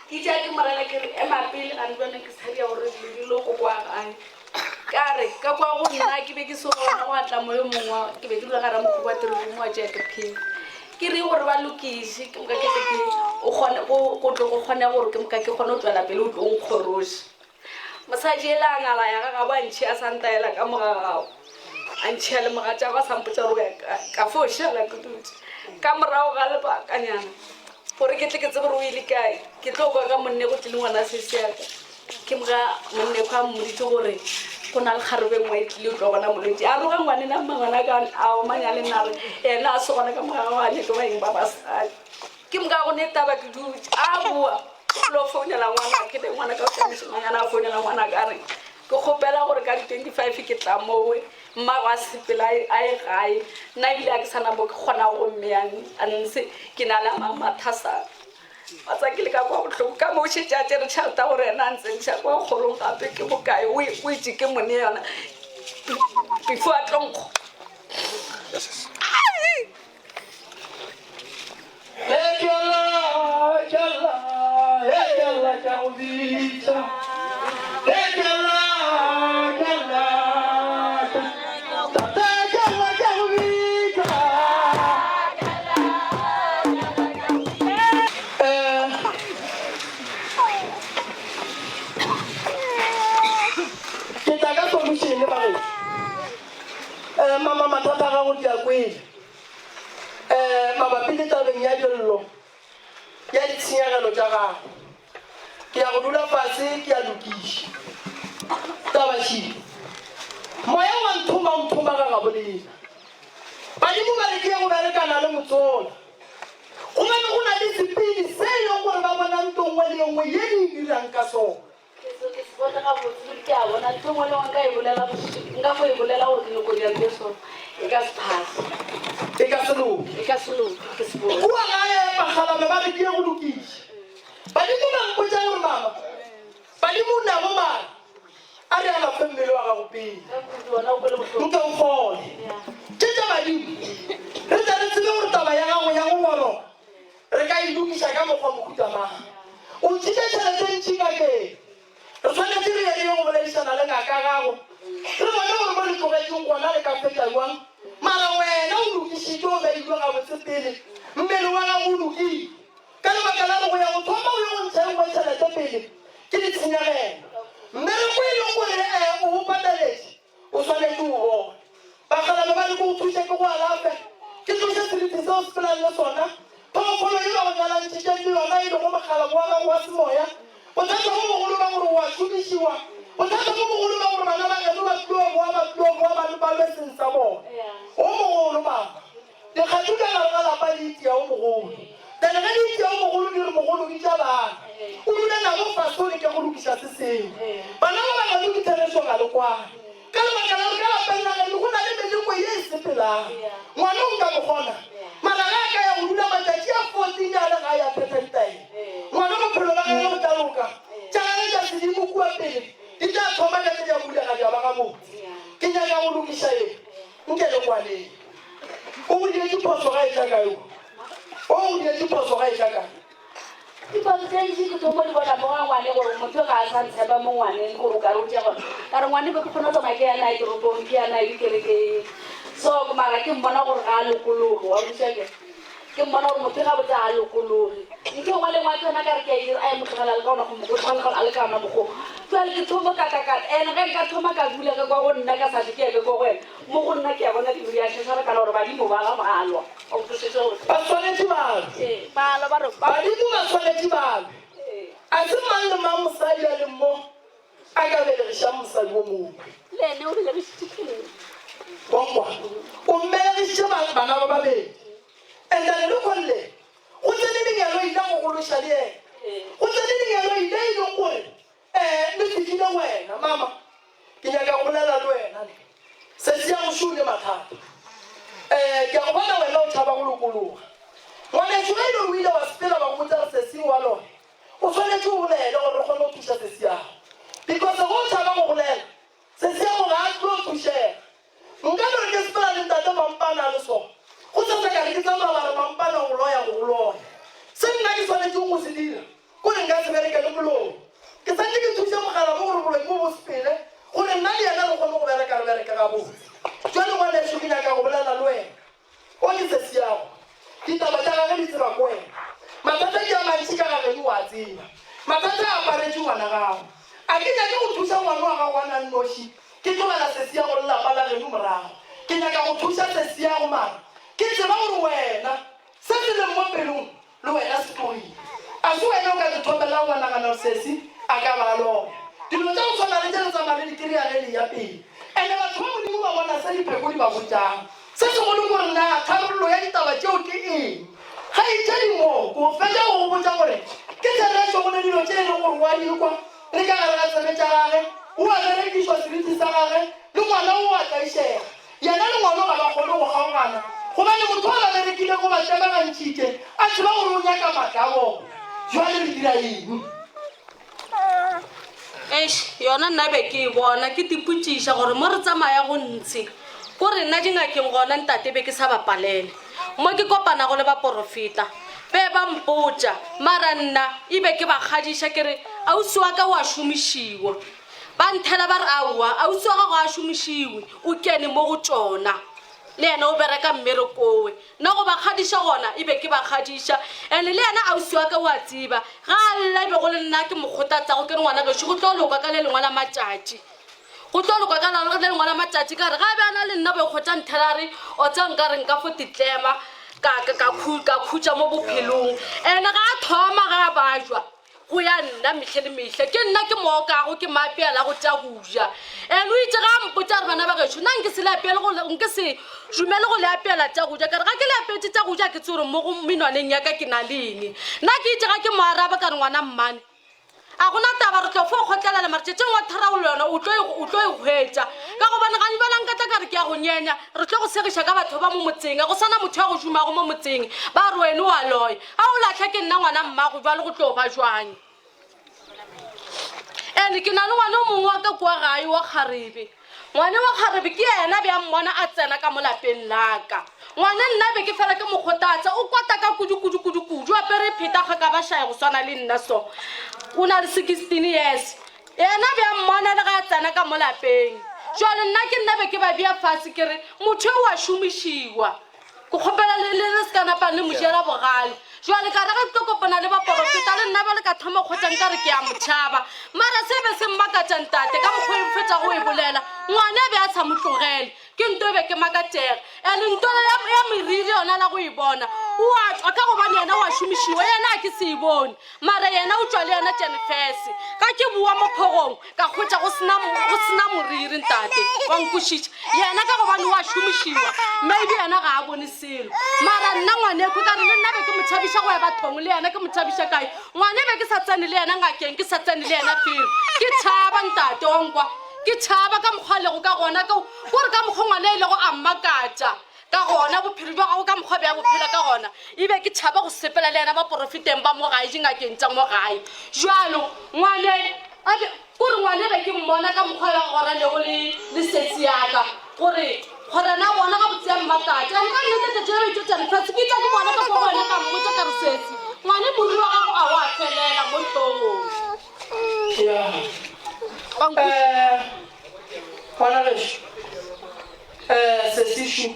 ke tša ke morena ke re ema pele a ntwane ke tshadia gore dilo di lo kokoa gae ka re ka kwa go nna ke be ke se gona go atla moyo mongwe wa- ke be ke dula gara mokhukhu wa teromo wa tšea ke phele ke re gore ba lokiše ke moka ke tle ke o kgone go go tlo go kgone gore ke moka ke kgone go tswela pele o tlo nkgoroša mosadi ele a ngala ya gagabo a ntšhi a sa ntaela ka moga gago a ntšhia le mogatšago a sa mpotša gore o ya kae ka fo šala ke dutše ka morago ga lebakanyana gore ke tle ke tsebe gore o ile kae ke tlo kwa ka monne go tlile ngwana sesi yaka Ke moka monnekho a mmoditše gore go na le kgarebe nngwe e tlile o tlo bona molwetši. A roga ngwanena mmangwana ka a omanya le nna re yena a se gona ka morago ga nyake baeng ba basadi. Ke moka go ne taba ke dutše a boa o tlo founela ngwana ke le ngwana ka o tla mošemanyana a founela ngwana ka re ke kgopela gore ka di-25 ke tla mowe mmago a sepela a ye gae nna ebile a ke sana mo ke kgona go mmeyang a ntshe ke na le a mang mathasana Wa tseba ke le ka kwa bohloko ka mo o šetše a tšere tšhelete ya gore yena a ntsentšha kwa kgorong gape ke bokae o e- o itše ke mo neye yona before a tlo nkgo Ke tla ka solution bagešo. Eh, mama mathata a gago ke a kwele. Eh, mabapi le tabeng ya dillo ya ditshenyegelo tša gago. Ke ya go dula fase ke a lokiša. Taba še. Moya wa nthoma o nthoma ga gabo lena. Badimo ba re ke ye go berekana le motsola. Gobane go na le sepili se e leng gore ba bona nto nngwe le ye nngwe ye le e dirang ka sona. Ke se ke se bone gabotse ebile ke a bona ntho nngwe le nngwe nka e bolela nka fo e bolela gore ke nyoko dira ntho e so e ka se phase. E ka se loke. E ka se loke ke se bone. Kua gae bakgalabje ba re ke ye go lokiša. Badimo ba mpotša gore mama, Badimo o nabo mara a re alafe mmele wa gago pele. Nke o fole. Tše tša badimo re tle re tsebe gore taba ya gago ya go goroga re ka e lokiša ka mokgwa mohuta mang. O ntšhitše tšhelete e ntši ngakeng. Re swanetše re ye re ye go boledišana le ngaka ya gago re bone gore mo re tlogetšeng gona re ka fetša bjang. Mara wena o lokišitšwe o beilwe gabotse pele, mmele wa gago o lokile. Ka lebaka la gore go ya go thoma o ye go ntšha e nngwe tšhelete pele ke ditshenyegelo. Mmereko e leng gore o o pataletše o swanetše o bone. Bakgalabje ba re ke go thuše ke go alafe, ke tloše seriti seo o sepelang le sona, phoofolo ye ba go nyalantšhitšeng le yona e lego mokgalabje wa gago wa semoya. Bothata bo bogolo ba gore o a šomišiwa. Bothata bo bogolo ba gore bana ba geno ba tlilo boa ba tlilo boa ba ba lwe seng sa bona. O mogolo mama. Dikgathu ka gare ga lapa di itia o mogolo. Then ge di itia o mogolo di re mogolo bitša bana o dule nabo fase o leke go lokiša se sengwe. Bana ba ba geno ke therešo ga le kwane. Ka lebaka la gore ka lapeng la geno go na le meleko ye e sepelang. Ngwana o nka mo kgona mara ge a ka ya go dula matšatši a 14 a le gae a phetha ditaelo ngwana bophelo ba gagwe bo tla loka. Tša gagwe tša sedimo kua pele di tla thoma ka tše di a bulega di a ba gabotse. Ke nyaka go lokiša eng? Nke le kwaneng. O go dietše phoso ga e tla kae o? O go dietše phoso ga e tla kae? Diphoso tše ntši ke thomo di bona mo ga ngwane gore motho ga a sa ntshepa mo ngwaneng gore o ka re o tšea gore ka re ngwane be ke kgona go tsamaya ke ya nae toropong ke ya nae dikerekeng so mara ke mmona gore ga a lokologe wa utlwa ke ke mmona gore motho ga botse ga a lokologe ntho e nngwe le nngwe a tsena ka re ke a e dira a e mo tlogela le ka ona go mo tlogela a le ka ona mokgo. Jwale ke thomo katakata ene ge nka thoma ka dula ka kwa go nna ka sa tle ke ya ka kwa go wena mo go nna ke a bona dilo di a šašarakana gore badimo ba ga ba lwa. O nkwešiša gore Ba swanetše ba lwe. Ee, ba lwa ba re ba. Badimo ba swanetše ba lwe. Ee. A se mang le mang mosadi a leng mo a ka belegišang mosadi wo mongwe. Le ene o belegišitše ke nna. Wa nkwa? O mmelegišitše bana ba babedi. And then lehono le go tsene lenyaloi la go gološa le yena. Go tsene lenyaloi le e leng gore um le fihlile go wena. Mama, ke nyaka go bolela le wena ne. Sesi ya go šoo le mathata. Um ke a go bona wena o tšhaba go lokologa. Ngwanešu, ge e le gore o ile wa sepela wa go botša gore sesi o a loya, o swanetše o bolele gore re kgone go thuša sesi ya gago. Because ge o tšhaba go bolela, sesi ya gago ga a tlo thušega. Nka no re ke sepela le ntate Mampane a le so, go sesa ka re ke tsamaya ba re Mampane o loya go go loya. Se nna ke swanetšego go se dira kore nka se bereke le moloi. Ke santše ke thuše mogala mo gore boloi bo bo sepele gore nna le yena re kgone go bereka re bereke gabotse. Jwale ngwanešu ke nyaka go bolela le wena. O ke sesi yago. Ditaba tša gage di tseba ke wena. Mathata ke a mantši ka ga geno o a tseba. Mathata a aparetše ngwana gago. A ke nyake go thuša ngwana wa gago a na nnoši, ke tlogela sesi yago le lapa la geno morago. Ke nyaka go thuša sesi yago mara ke tseba gore wena se se leng mo pelong Le wena Setori, a se wena o ka ithomelago wa nagana gore sesi a ka ba a loya? Dilo tša go swana le tše le tsamaya le di kry-a ge le eya pele. And-e batho ba Modimo ba bona se dipheko di ba botšang. Se segolo ke gore na tharollo ya ditaba tšeo ke eng? Kgaetšedi mo, ko fetša go go botša gore ke therešo go ne dilo tše e lego gore o a di kwa le ka gare ga tsebe tša gage, o a berekišwa seriti sa gage, le ngwana o a tlaišega. Yena le ngwano ga ba kgone go kgaogana, gobane motho a ba berekilego ba tlemagantšhitše, a tseba gore o nyaka maatla a bona. Bjale re dira eng? Eish, yona nna be ke e bona, ke tipotšiša gore mo re tsamaya go ntshe, ko re nna dingakeng gona ntate be ke sa ba palele. Mo ke kopanago le baporofeta, be ba mpotša, mara nna e be ke ba kgadiša ke re ausi wa ka o a šomišiwa. Ba nthela ba re, Aowa, ausi wa gago ga a šomišiwe, o kene mo go tšona. Le yena o bereka mmerekowe. Nna go ba kgadiša gona e be ke ba kgadiša. And-e le yena ausi wa ka o a tseba, ge a lla e be go le nna ke mo kgothatsago ke re ngwana gešo go tlo loka ka le lengwe la matšatši. Go tlo loka ka le lengwe la matšatši. Ka re ge a be a na le nna bo kgotsa nthela a re o tseba nka re nka fo titlema ka, ka, ka, ka khutša mo bophelong. And-e ga a thoma ge a bajwa Go ya nna mehle le mehle, ke nna ke mo okago, ke mo apeelago tša go ja. And o itše ge a mpotša a re, Bana ba gešo, nna nke se le apeele go, nke se dumele go le apeela tša go ja. Ka re, Ga ke le apeetše tša go ja, ke tsebe gore mo go menwaneng ya ka ke na le eng. Nna ke itše ga ke mo araba ka re, Ngwana mmane, a go na taba, re tlo fo kgotlelela, mara tšatšing wa tharabollo yona o tlo e, o tlo e hwetša. Ka gobane ga bjale nka tla ka re ke ya go nyenya, re tlo go segiša ka batho ba mo motseng, ga go sa na motho ya go šomago mo motseng, ba re wene o a loya. A o lahla ke nna ngwana mmago bjalo go tlo ba jwang? Ene ke na le ngwana o mongwe wa ka kua gae wa kgarebe. Ngwane wa kgarebe ke yena be a mmona a tsena ka mo lapeng la ka. Ngwane nna be ke fela ke mo kgothatsa, o kwata ka kudu kudu kudu kudu, o apere pheta ga ka ba šaye go swana le nna so. O na le 16 years. Yena be a mmona le ge a tsena ka mo lapeng. Jwale nna ke nna be ke ba bea fase ke re motho o a šomišiwa. Ke kgopela le, le, le se ka napa le mo jela bogale. Jwale ka re ge ke tlo kopana le baporofeta le nna bjale ka thoma go kgotsa nka re ke a mo tšhaba. Mara se be se mmakatša ntate ka mokgwa o fetša go e bolela. Ngwana be a sa mo tlogele. Ke nto e be ke makatšega. And nto ya, ya meriri yona la go e bona. O a tšwa ka gobane yena o a šomišiwa, yena a ke se e bone. Mara yena o tšwa le yena Jenifese. Ga ke boa mo phogong ka hwetša go sena, go sena moriri ntate. Wa nkwešiša? Yena ka gobane o a šomišiwa, maybe yena ga a bone selo. Mara nna ngwaneko ka re le nna be ke mo tšhabiša go ya bathong le yena ke mo tšhabiša kae? Ngwane be ke sa tsene le yena ngakeng, ke sa tsene le yena felo. Ke tšhaba ntate wa nkwa. Ke tšhaba ka mokgwa a lego ka gona, ka gore ka mokgwa ngwane a ilego a mmakatša. Ka gona, bophelo bja gagwe ka mokgwa bja bo phela ka gona, e be ke tšhaba go sepela le yena baporofeteng ba mo gae, dingakeng tša mo gae. Bjalo, ngwane, a be, kore ngwane be ke mmona ka mokgwa ya goranego le, le sesi ya ka, gore, gore na bona gabotse ya mmakatša. And ka nnete tšatši le re tšo lefatshe, ke tla ke bona ka kwa go yena ka mmotša ka re, Sesi, ngwane moriri wa gago a wa felela mo hlogong. Ya. Eh, ngwana gešo. Eh, sesišu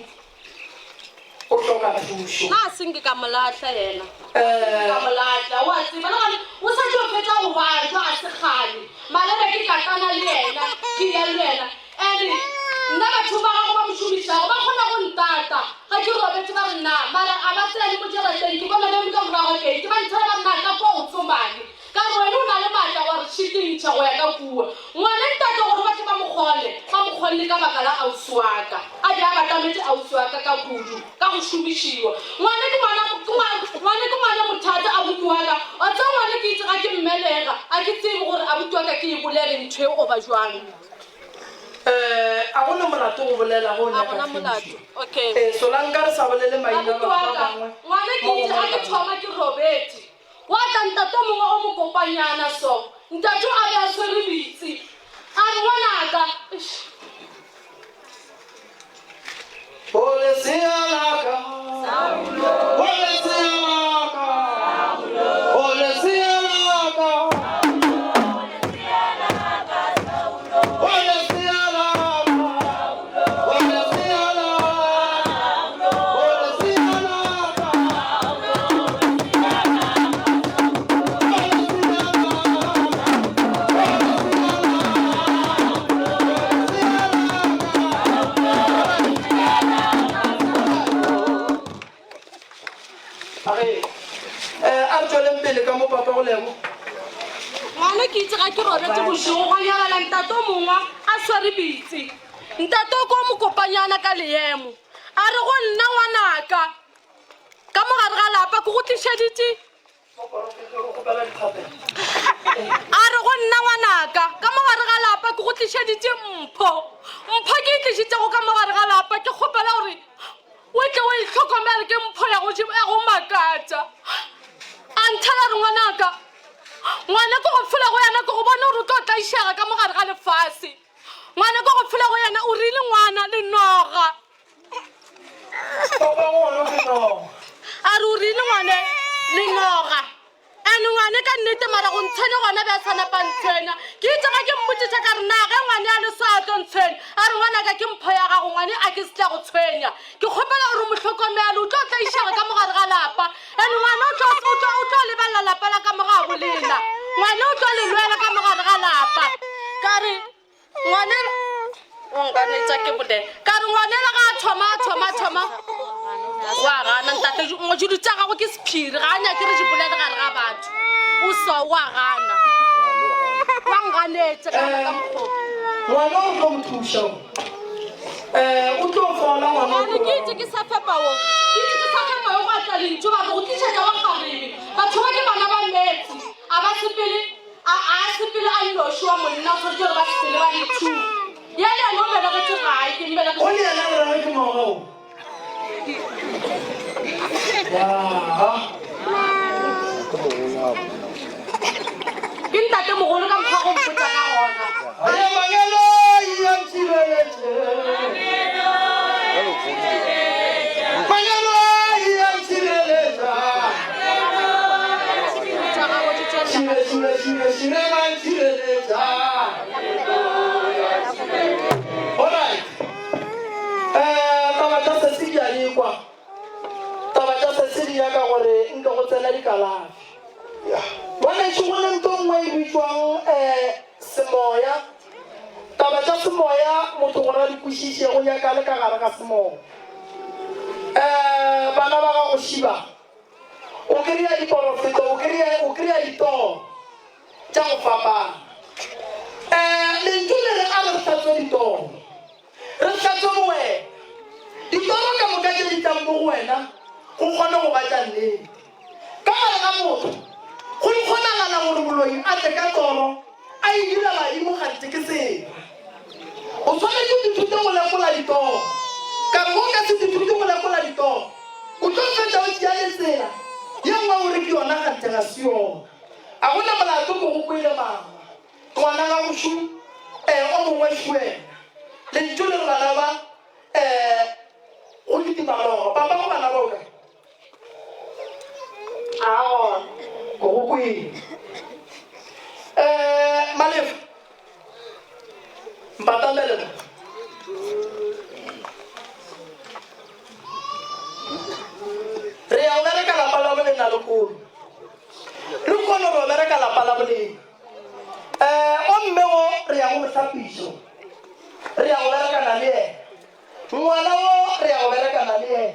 o hloka thušo. Na se nke ka mo lahla yena? Eh. Ka mo lahla, o a tseba. Le gane o sa tšo fetša go bajwa, ga se kgale. Mara be ke katana le yena, ke ya le yena. And nna batho ba gago ba mo šomišago ba kgona go ntata ga ke robetše ba re nna mara a ba tsene mo jarateng ke bona ba eme ka morago ga keiti ba nthela ba re na ka kwa o tsomane ka re wena o na le maatla wa re šitintšha go ya ka kua ngwane ntate gore ba tle ba mo kgone ba mo kgonne ka baka la ausi wa ka a be a batametše ausi wa ka ka kudu ka go šomišiwa ngwane ke ngwana ngwane ke ngwana mothata abuti wa ka wa tseba ngwane ke itse ga ke mmelega a ke tsebe gore abuti wa ka ke e bolele ntho e goba jwang um a gona molato go bolela go A gona molato. Okay. Ee, solanka re sa bolele maina a Abuti batho wa ba ka, bangwe ngwane ke mo itse gongwe ga ke ba thoma ke robetše gwa tla ntate o mongwe o mokopanyana so ntate o a be a tshwere pitse a re ngwanaka eish. O lesea la ka. O lesea la ka. O lesea la ka. O lesea la ka. O lesea la ka. O lesea la ka. Age, eh, a re tsweleng pele ka mo papa go lebo. Ngwana ke itse ga ke robetse bošego gwa nyalala ntate o mongwe a swere pitse. Ntate o ko mo kopanyana ka leemo. A re go nna ngwanaka ka mo gare ga lapa ke go tlišeditše A re go nna, Ngwanaka, ka mo gare ga lapa ke go tlišeditše mpho. Mpho ke e tlišitšego ka mo gare ga lapa, ke kgopela gore o tle o e hlokomele, ke mpho ya go, ya go makatša. A nthela a re, Ngwanaka, ngwana ke go fela go yena, ke go bone gore o tlo tlaišega ka mo gare ga lefase. Ngwana ke go fela go yena, o rile ngwana le noga. A re o rile ngwane le noga and ngwane ka nnete mara go ntshwenya gona be a sa napa ntshwenya ke itse ga ke mmotšiša ka re na ge ngwane a le so a tlo ntshwenya a re ngwanaka ke mpho ya gago ngwane a ke se tla go tshwenya ke kgopela gore o mo hlokomele o tlo tlaišega ka mogare ga lapa and ngwane o tlo o tlo o tlo lebelela lapa la ka mo ga bo lena ngwane o tlo le lwela ka mogare ga lapa ka re Ngwanela o nganetša ke bolele ka re ngwanela ga a thoma a thoma a thoma wa gana ntate ngwajulu tša gago ke sephiri ga a nyake re di bolele gare ga batho o sa wa gana wa nganetše ka ka mokgwa Ngwana o tlo mo thuša o. Eh, o tlo fola ngwana o Ngwane tlo ke itse ke sa fepa wo ke itse ke sa fepa wo go atla lentšu ba re go tlišetša wa kgarebe batho ba ke bana ba metsi a ba sepele A a sepele a nnoši wa monna, o swanetše gore ba sepele ba le two. Ya le yena o belegetše gae, ke mmelegetše. O le yena o ra ge ke moga o. Ya. Ke ntatemogolo ka mokgwa go mpotša ka gona. Aye mangeloi a ntšireletše. Mangeloi a ntšireletša. Šire, šire, šire, šire ba ntšireletša. Alright. Eh, taba tša sesi di a lekwa. Taba tša sesi di nyaka gore nke go tsena dikalafi. Ngwanešu go ne nto nngwe e bitšwang eh, semoya. Taba tša semoya motho gore a di kwešiše go nyaka le ka gare ga semoya. Eh, bana ba gago šiba. O kry-a diporofeto, o kry-a, o kry-a ditoro tša go fapana. Um Lentšu le re a re hlatswe ditoro, re hlatswe bowena. Ditoro ka moka tše di tlang mo go wena go kgone go ba tša nnete. Ka gare ga motho go kgonagala gore moloi a tle ka toro a e dira badimo kganthe ke sera. O swanetše o ithute go lekola ditoro. Ka re ge o ka se ithute go lekola ditoro, o tlo fetša o tšea le tsela ye nngwe o re ke yona kganthe ga se yona. A go na molato ke go kwele mama. Ngwana gago šu, eh, o mongwe šu wena. Lentšu le re bana ba, eh, go kitima noga. Papa go bana ba o kae? A gona. Ke go kwele. Eh, Malefa. Mpatamele mo. Re ya go bereka lapa la bolena lekolo. Le kgono re bereka lapa la bolena. Eh, o go mo hlapiša re ya go berekana le yena. Ngwana wo re ya go berekana le yena.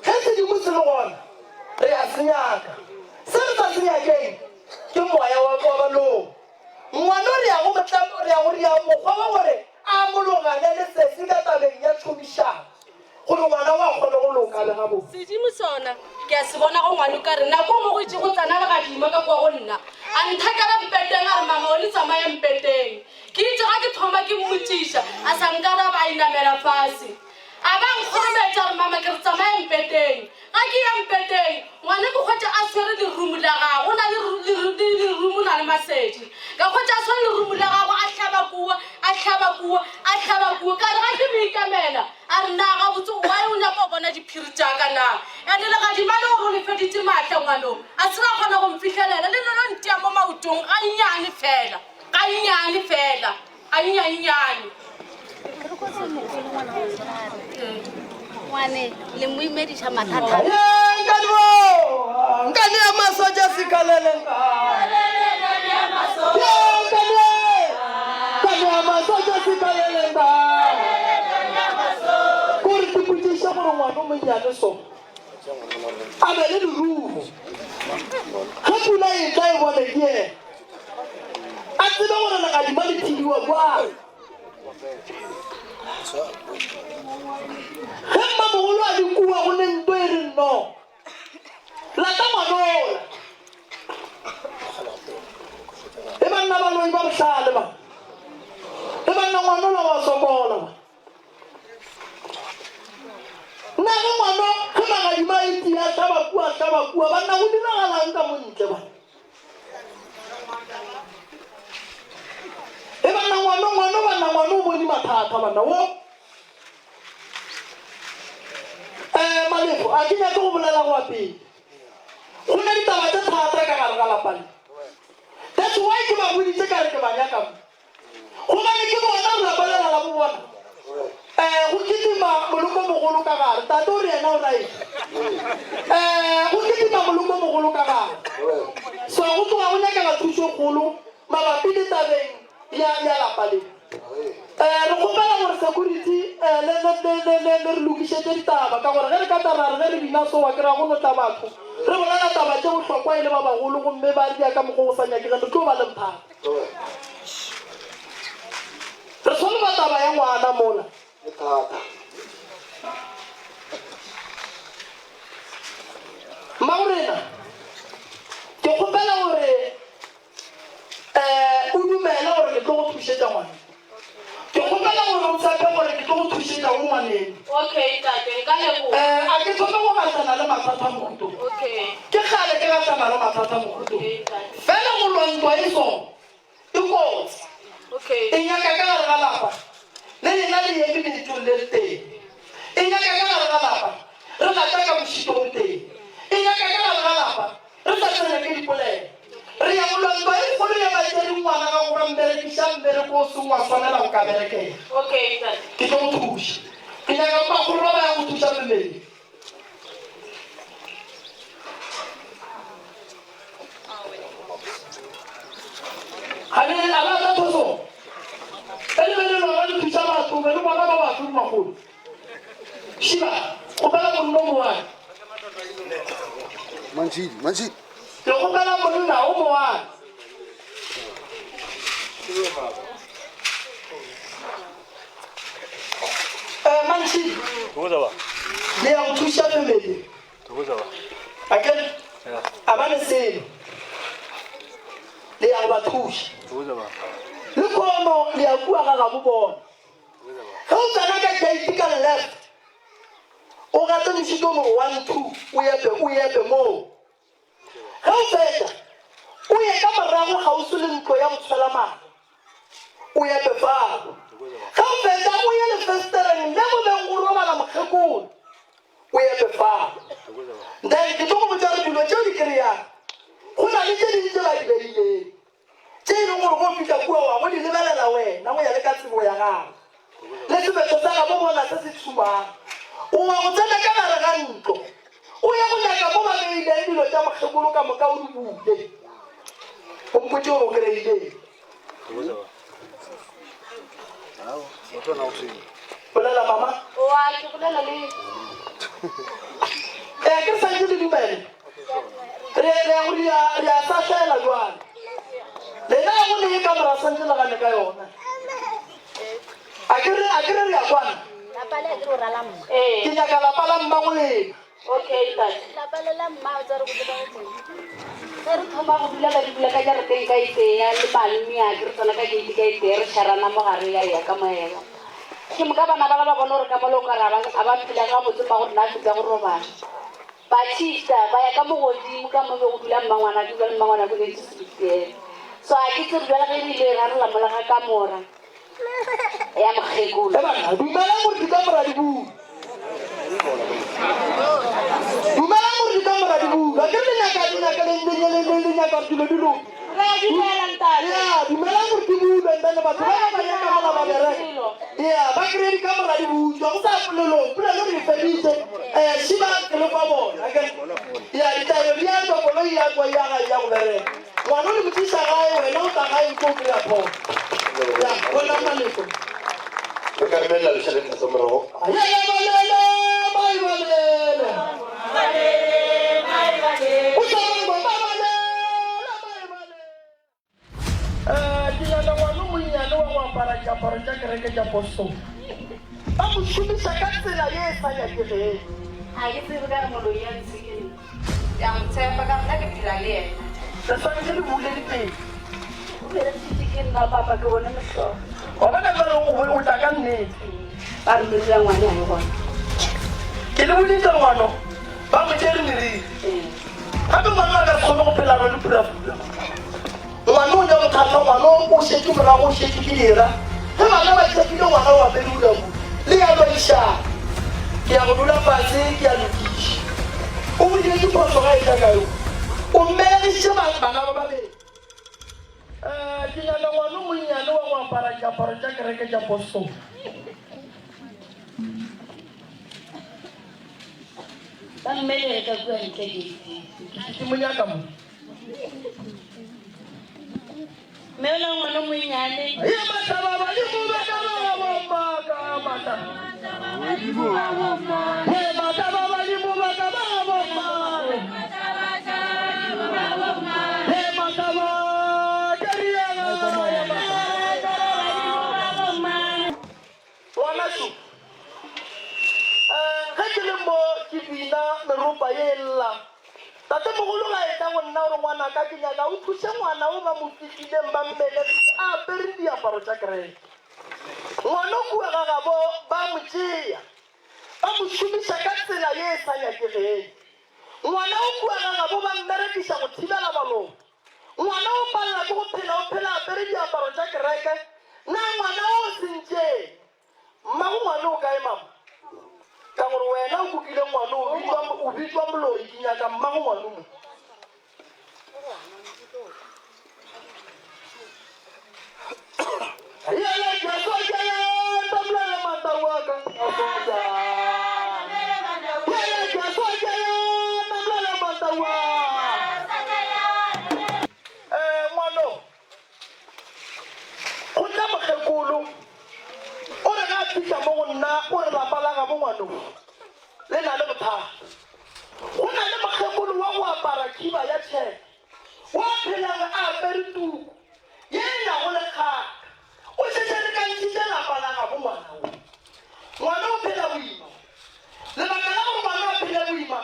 Ge sedimo se le gona re a se nyaka. Se re sa se nyakeng ke moya wa wa baloi. Ngwano re ya go mo re ya go ria mokgwa wa gore a mologane le sesi ka tabeng ya tšhomišano gore ngwana wa kgone go loka le gabotse. Sedimo sona ke a se bona go ngwano ka re nako nngwe go itše go tsena legadima ka kua go nna a nthakela mpeteng a re mama o le tsamaya mpeteng. Ke itše ga ke thoma ke mmotšiša a sa nkaraba a inamela fase. A ba nkgorometša a re, Mama, ke re tsamaya mpeteng. Ga ke ya mpeteng, ngwana ke hwetša a swere lerumo la gagwe. O na le lerumo, o na le masedi. Ka hwetša a swere lerumo la gagwe, a hlaba kua, a hlaba kua, a hlaba kua. Ka re ga ke mo ikamela, a re, Na gabotse why o nyaka go bona diphiri tša ka na? Ene legadima le gore o le feditše maatla ngwanong, a se la kgona go mfihlelela. Le no ntia mo maotong gannyane fela, gannyane fela. Gannyane. Ngwane le mo imediša mathata. Nkane ya masoja sikalele nkane ya masoja sikalele nkane kore ke potšiše gore ngwana o monnyane so a be le lerumo ge pula e tla e bone ke ena a tsebe gore legadima le thibiwa kwang ge mmamogolo a le kua go ne nto e re nno lata ngwanola e banna baloi ba bohlale ba e banna ngwanola wa sokola ba Na ge ngwano ge magadima a itia a hlaba kua a hlaba kua banna go diragalang ka mo ntle ba? E banna ngwano ngwano banna ngwano o bone mathata banna wo. Eh Malefo a ke nyake go bolela go pele. Go na ditaba tše thata ka gare ga lapa le. That's why ke ba boditše ka re ke ba nyaka mo. Gobane ke bona lapa lela la bo bona. Eh, go kitima moloko mogolo ka gare. Tate o re yena o right. Eh, go kitima moloko mogolo ka gare. So go tloga go nyakega thušo kgolo mabapi le tabeng ya ya lapa le. Eh, re kgopela gore security eh, le le le le le le re lokišetše ditaba ka gore ge re ka tla ra re ge re bina so wa kry-a go no tla batho re bolela taba tše bohlokwa e le ba bagolo gomme ba ria ka mokgwa o sa nyakegeng re tlo ba le bothata. Re solva taba ya ngwana mola. E thata. Mmagorena, ke kgopela gore um o dumele gore ke tlo go thušetša ngwana. Ke kgopela gore o tshepe gore ke tlo go thušetša go ngwaneno. Okay, tate, nka leboga. Um a ke thome go gahlana le mathata mohuto. Okay. Ke kgale ke gahlana le mathata mohuto. Okay, tate. Fela go lwa ntwa e so e kotsi. Okay. E nyaka ka gare ga lapa le lena le eme lentšong le letee. E nyaka ka gare ga lapa re gata ka mošito o tee. E nyaka ka gare ga lapa Re sa tshwenya ke dipolelo. Re ya go lwa ntwa e kgolo ya batšeri ngwana gago ba mmerekiša mmereko o seng wa swanela go ka berekela. Okay, ntate. Ke tlo go thuša. Ke nyaka bagolo ba ba yang go thuša memedi. Ga le a la tla thosong. E le be le lona le thuša batho be le bona ba batho bagolo. Šiba, kgopela monna o moane. Mantšhidi, mantšhidi. Ke kgopela monna o moane. Eh, Mantšhidi. Le ya go thuša family. Akere a ba le selo. Le ya go ba thuša. Le kono le ya kua ga gabo bona. Ge o tsena ka gate ka left, o gate mošito o mongwe one two, o epe o epe moo. Ge o fetša, o ye ka morago kgauswi le ntlo ya go tshwela mare, o epe fao. Ge o fetša, o ye lefestereng le go beng go robala mokgekolo, o epe fao. Then ke tlo go botša gore dilo tše o di kry-ang, go na le tše dingwe tše ba di beileng. Tše e leng gore go fihla kua wa go di lebelela wena go ya le ka tsebo ya gago le sebetšo sa gabo bona se se tshumang. O wa go tsena ka gare ga ntlo o ye go nyaka mo ba beileng dilo tša mokgekolo ka moka o di bule o mpotše gore o kry-ileng. Bolela mama. Oa ke bolela le. Ee ke re santse le dumele. Re re ya go ria re a sahlela jwale. Lena go le ka mora santse le gane ka yona. A ke re a ke re re ya kwana. Lapa le ke re la mma. Ee. Ke nyaka lapa la mma go lena. Okay ntate. Lapa le la mma o tsare go tseba go tsena. Ge re thoma go dula ba di bula ka jarateng ka itea le malome a ke re tsena ka gate ka itea re šarana mo gare ya ya ka moela. Ke moka bana ba ba bona gore ka mola o ka re a ba phela gabotse mma gore na fetsa go robala. Ba shifta ba ya ka mo godimo ka mo be go dula mmangwana ke jale mmangwana ko netse sebitiela. So a ke tsebe jale ge re ile rarola mola ga kamora ya mokgekolo. E bana, dumelang gore dikamora di bulwe. Dumelang gore dikamora di bulwe. Akere le nyaka le nyaka le le le le le nyaka gore dilo di loke. Re a dumela ntate. Ya, dumelang gore di bulwe and then batho ba ba nyaka mola ba bereka. Ya, ba kry-e dikamora di butswa go sa polelong. Polelo re e feditse. Eh, šiba ke le kwa bona. Akere ya ditaelo di a tswa koloi ya tswa ya gae ya go bereka. Ngwana o le mo tliša gae wena o tla gae o tlo kry-a phoso. Ya, bona maleko. Re ka lebelela lešaleng la morago. Ayele balele, mai balele. O tla bangwa ba balele, mai balele. Eh, ke nyaka ngwana o monnyane wa go apara diaparo tša kereke tša postol. Ba mo šomiša ka tsela ye e sa nyakegeng. Ga ke tsebe ka re moloi ya ntshekeng. Ke a mo tshepa ka re nna ke phela le yena. Le swanetše le bule dipelo. O berekisitše ke nna papa ke bone mohlolo. Wa bona bjale o o tla ka nnete. Ba re meriri ya ngwane ga e gona. Ke le boditše ngwano ba mo tšere meriri. Gape ngwana a ka se kgone go phela a rwele phurafura. Ngwana o nyaka bothata, ngwana o šetše morago, o šetše ke dira. Ge bana ba tšhepile ngwana o apere urabu, le ya lwaišana. Ke ya go dula fase ke ya lokiša. O bodile ke phošo ga e tla kae o. O mmelegišitše bana ba babedi. Eh, ke nyaka ngwana o monnyane wa go apara diaparo tša kereke tša postol. Ba mmelege ka kua ntle gate. Ke mo nyaka mo. Mme o la ngwana o monnyane. Ye matlaba badimo ba ka ba bomma ka matla. Ye matlaba badimo ba ka ba bomma. Ye matlaba ke riana. Ngwanašu, eh, ge ke le mo ke bina meropa ye e lla, tatemogolo ga etla go nna gore ngwanaka ke nyaka o thuše ngwana o ba mo fihlileng ba mmelegile a apere diaparo tša kereke. Ngwana o kua ga gabo ba mo tšea ba mo šomiša ka tsela ye e sa nyakegeng. Ngwana o kua ga gabo ba mmerekiša go thibela baloi. Ngwana o palela ke go phela, o phela a apere diaparo tša kereke. Na ngwana o o sentšeng? Mmago ngwana o kae, mama? Ka gore wena o kukile ngwana o bitšwa, o bitšwa moloi, ke nyaka mmago ngwana mo. Yele Jesu ke tabulele mata wa ka. Yele Jesu ke tabulele mata wa. Eh ngwano. Go tla mokgekolo. O re ga a fihla mo go nna o re lapa la gabo ngwano le na le bothata. Go na le mokgekolo wa go apara khiba ya tšheke. Wa phelang a apere tuku ye e nago le kgaka. O šetše a lekantšhitše lapa la gabo ngwana wo. Ngwana o phela boima. Lebaka la gore ngwana a phele boima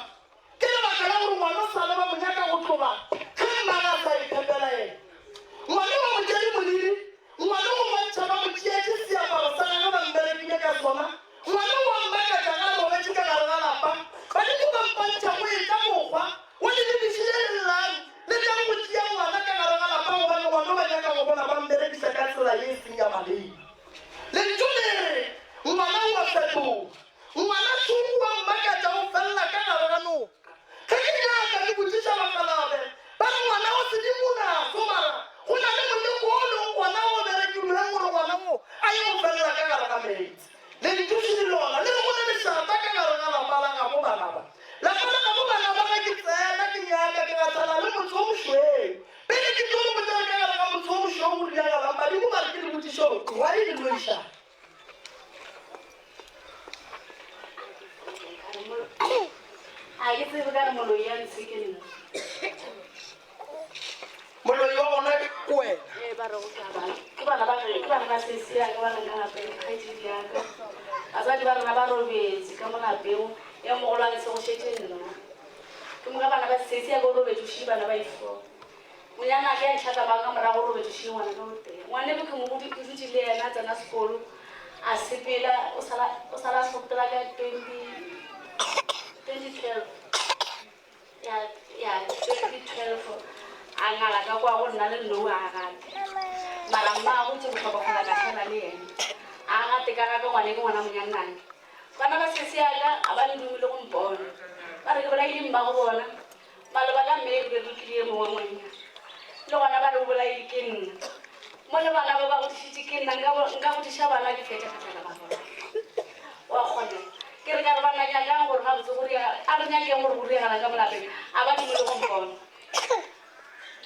ke lebaka la gore ngwana o sa le ba mo nyaka go tloga ge mmagwe a sa iphepela yena. Ngwana ba mo tšere moriri, ngwana o bontšha ba mo tšeetše seaparo sa gagwe ba mmerekile ka sona. Ngwana o a mmakatša ge a robetše ka gare ga lapa. Badimo ba mpantšha go etša mokgwa wo le lebišitše lellang le tlang go tšea ngwana ka gare ga lapa gobane ngwana o ba nyaka go bona ba mmerekiša ka tsela ye e seng ya maleba. Lentšu le re ngwana o a fetoga. Ngwana šo o a mmakatša o felela ka gare ga noka. Ge ke nyaka ke botšiša bakgalabe ba re ngwana o sedimo naso mara go na le moleko o leng gona o berekilweng gore ngwana wo a ye go felela ka gare ga meetse. Lentšu šidi lona le re go ne lešata ka gare ga lapa la gabo bana ba. Lapa la gabo bana ba ge ke tsena ke nyaka ke gahlana le motse o mošweu. Pele ke tlo le botša gore ka gare ga motse o mošweu go diragalang badimo ba re ke le botšiše gore why le loišana. tsebe ka re moloi ya ntshe ke nna. Moloi wa gona ke wena. Ee, ba re go ka bana. Ke bana ba ke bana ba sesi ya ka ba leng ka lapeng, ke kgaetšedi ya ka. Batswadi ba rena ba robetše ka mo lapeng, e mogolwane se go šetše nna. Ke moka bana ba sesi ya ka o robetše o šie bana ba i-four. Monyanaka ya ntlhatlamang ka morago o robetše o šie ngwana ka o tee. Ngwaneno ke mo ke dutše le yena a tsena sekolo, a sepela o sala o sala a hlokotela ka 20 2012. Ya, ya, 2012 a ngala ka kwa go nna le nnou a gate. Mara mmago tše bohlokwa kgola ka šala le yena. A gate ka gaka ngwane ke ngwana monyannane. Bana ba sesi ya ka a ba ndume le go mpona. Ba re ke bolaile mmago bona. Maloba ka mme re be re tlile mongwe monna. Le gona ba re o bolaile ke nna. Mo le bana ba ba godišitše ke nna nka nka godiša bana ke fetša ka tlala ba bona. Wa kgona. Ke re ka re bana nyakang gore gabotse go riega a re nyakeng gore go riegala ka mo lapeng. A ba dumele go mpona.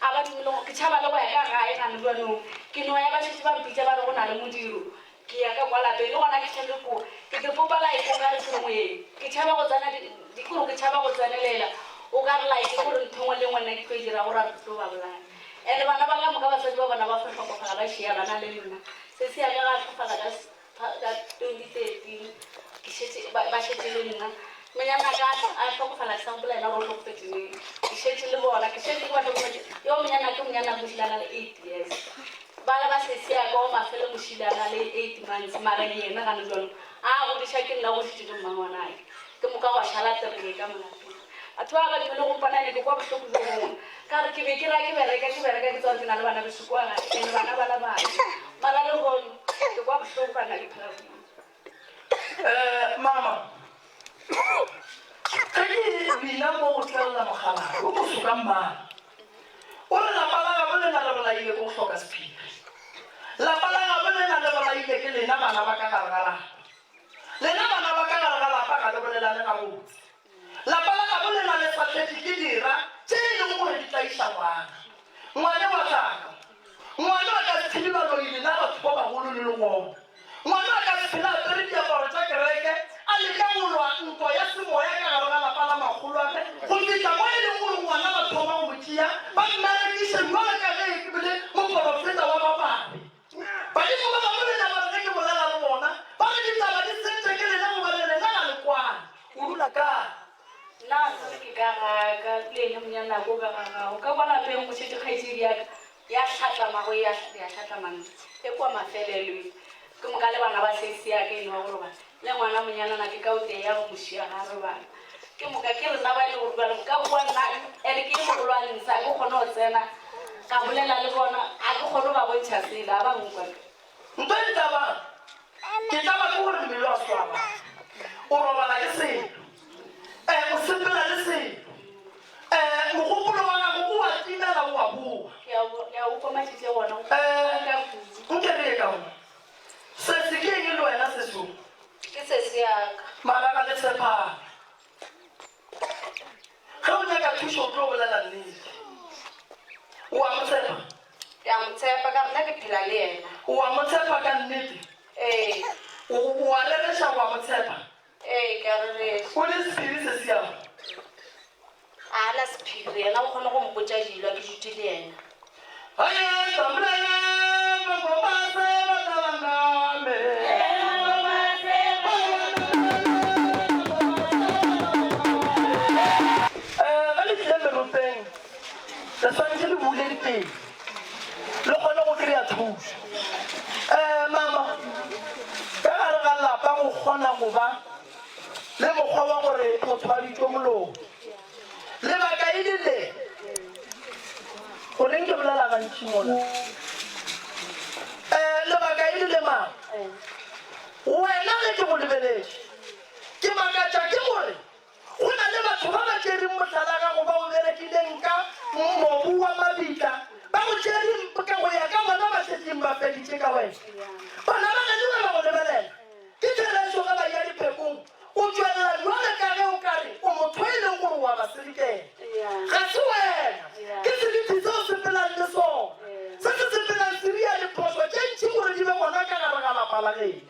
A ba dumele go ke tšhaba le go ya ka gae gane jwanong. Ke no ya ba šetše ba mpitša ba re go na le modiro. Ke ya ka kwa lapeng le gona ke tšhabe ko ke te popa like o ka re ke moeng. Ke tšhaba go tsena di kore ke tšhaba go tsenelela o ka re like gore ntho engwe le engwe nna ke tlo e dira gore re tlo ba bolaya. And bana ba ka moka batswadi ba bona ba fo hlokofala ba šia bana le nna. Sesi ya ka ga hlokofala ka ka 2013 ke šetše ba šetše le nna. Monyanaka a hlokofala ke sa gopola yena gore o hlokofetše neng. Ke šetše le bona ke šetše ke ba hlokometše. Yo monyanaka monyanaka o šile a na le 8 years. Bana ba sesi ya ka wa mafelo mošile a na le 8 months mara yena gane jwalo a godiša ke nna godišitše ke mmangwanake ke moka gwa šala tereke ka molapeng batho ba ba dumele go mpona ene ke kwa bohloko jo bongwe ka re ke be ke ra ke bereka ke bereka ke tswa ke na le bana beso kwa gae ene bana ba la bana mara lehono ke kwa bohloko ka nna ke phela boima. Eh, mama ge ke bina mo go tlelela mogala o moso ka mmala o re lapa la gabo lena le bolaile ke go hloka sephiri lapa la gabo lena le bolaile ke lena bana ba ka gare ga lapa lena bana ba ka gare ga lapa ga le bolelane gabotse Lapa la gabo le na le fahletše ke dira tše e lego gore di tlaiša ngwana. Ngwane wa tlaka. Ngwana a ka se phele baloi lena batho ba bagolo le le gona. Ngwana a ka se phele a apere diaparo tša kereke a leka go lwa ntwa ya semoya ka gare ga lapa la makgolwagwe go fihla mo e lego gore ngwana ba thoma go mo tšea ba mmerekiše bjalo ka ge e bile moporofeta wa ba babe. Badimo ba bangwe le nna ba re ge ke bolela le bona, ba re ditaba di sentše ke lena gobane lena ga le kwane. O dula kae? Nna ga se re ke ka ga ka, le ene monyanako o ka ga gago. Ka kwa lapeng go šetše kgaetšedi ya ka ya hlatlamago ya ya hlatlamana e kwa mafelelo e. Ke moka le bana ba sesi ya ka eno wa go robala le ngwana monyanana ke ka o tee ya go mo šia ga robala. Ke moka ke rena ba e le gore bjale ka kua nna ene ke ye mogolwane ntshe ga ke kgone go tsena ka bolela le bona ga ke kgone go ba bontšha selo ga ba nkwa. Ntho e ntabang ke taba ke gore mmele wa swaba o robala ke selo um o sepela le selo um mogopolo wa gago o a timela o a boa. Ke a o kwa matšatši a gona um nke re ye ka mo sesi ke eng le wena sesong? Ke sesi ya ka. Mara ga le tshepane. Ge o nyaka thušo o tlo bolela nnete. O a mo tshepa? Ke a mo tshepa ka re nna ke phela le yena. O a mo tshepa ka nnete? Ee. O, o a rereša o a mo tshepa? Ee, ke a rereša. O le sephiri se siama? A na sephiri, yena o kgone go mpotša dilo a ke dutše le yena. Ge le tlile meropeng, le swanetše le bule dipelo, le kgone go kry-a thušo. Mama, ka gare ga lapa go kgona go ba le mokgwa wa gore motho a bitšwe moloi. Lebaka e le le, goreng ke bolela gantši mola? Um lebaka e le le mang? Wena ge ke go lebeletše, ke makatša ke gore go na le batho ba ba tšereng mohlala gago ba o berekileng ka mobu wa mabitla, ba go tšereng ka go ya ka bona ba šetšeng ba feditše ka wena. Bana ba geno ba ba go lebelela. Ke therešo ge ba eya diphekong, o tšwelela bjale ka ge o ka re o motho e leng gore o a ba selekela. Ga se wena, ke seriti se o sepelang le sona, se se sepelang se ria diphošo tše ntši gore di be gona ka gare ga lapa la geno.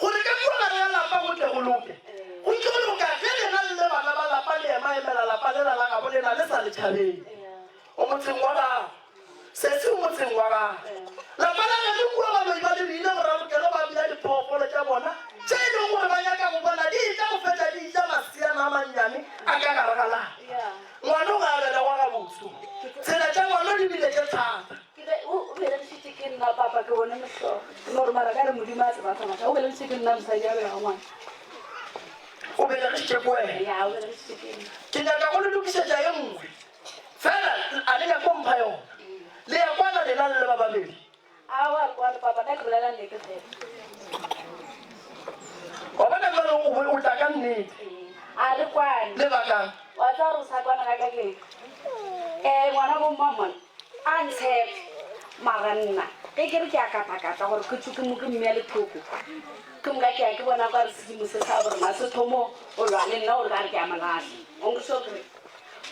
Gore ka kua gare ga lapa go tle go loke, go tlo loka ge lena le le bana ba lapa le ema-emela lapa. motseng wa gagwe. Lapa la geno kua baloi ba le rile boralokelo ba bea diphoofolo tša bona tše e lego gore ba nyaka go bona di etla go fetša di ja maseana a mannyane a ka gare ga lapa. Ngwano ga a belegwa gabotse. Tsela tša ngwano di bile tše thata. Ke be o belegišitše ke nna papa ke bone mohlolo. Ke no re mara ka re Modimo a tseba tsamaya. O belegišitše ke nna mosadi a belega ngwana. O belegišitše ke wena. Ya o belegišitše ke nna. Ke nyaka go le lokišetša ye nngwe. Fela a le nyake go mpha yona. Le ya kwana lena le le ba babedi. Aowa re kwane papa nna ke bolela nnete fela. Wa bona jwale o o tla ka nnete. A re kwane. Lebakang? Wa tseba gore o sa kwana ga ka ke um ngwana bo mmamone a ntshepe mara nna ge ke re ke a katakata gore ke tsoke mo ke mmea lethoko ke moka ke ya ke bona kwa re sedimo se sa borena se thomo o lwa le nna gore ka re ke a molahla onkeso kere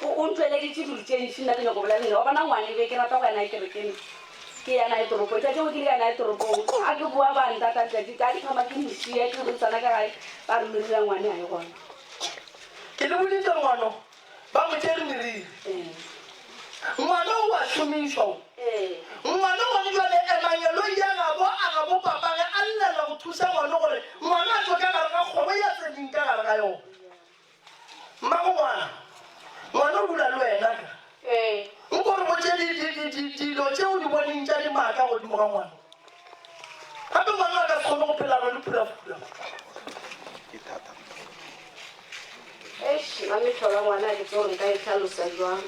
o ntšweleditše dilo tše ntši nna ke nyako bolela nne wa bona ngwane be ke rata go yana kerekeng ke yana e toropong tšatši go ke le yana e toropong a ke boa ba ntata tšatši ka ke thoma ke mošia ke re tsena ka gae ba re merira ngwane a e gona Ke le boditše ngwano ba mo tšere meriri. Ngwana o a šomišwa o. Ngwana gone jwale emangeloi ya gabo a gabo papage a llela go thuša ngwano gore ngwana a tšwe ka gare ga kgobo ya tseneng ka gare ga yona. Mmago ngwana, ngwana o dula le wena ka. Nko re botše dilo tše o di boneng tša dimaka godimo ga ngwana. Gape ngwana a ka se kgone go phela a rwele phulafula. Eish, nna mehlolo ya ngwana ke tsebe gore nka e hlalosa jwang.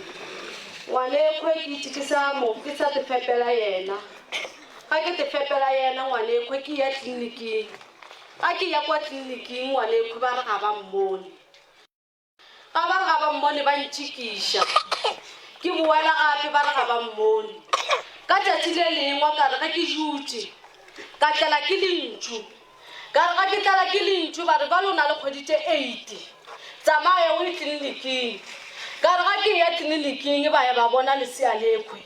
Ngwana ekhwe ke itše ke sa mo ke sa te fepela yena. Ga ke te fepela yena ngwana ekhwe ke ya tleliniking. Ga ke ya kwa tleliniking ngwana ekhwe ba re ga ba mmone. Ga ba re ga ba mmone ba ntšikiša. Ke boela gape ba re ga ba mmone. Ka tšatši le lengwe ka re ge ke dutše ka tlela ke lentšu. Ka re ga ke tlala ke lentšu ba re bjale o na le kgwedi tše eight tsamaya o ye tleliniking. Ka re ga ke eya tleliniking ba ya ba bona lesea lekhwe.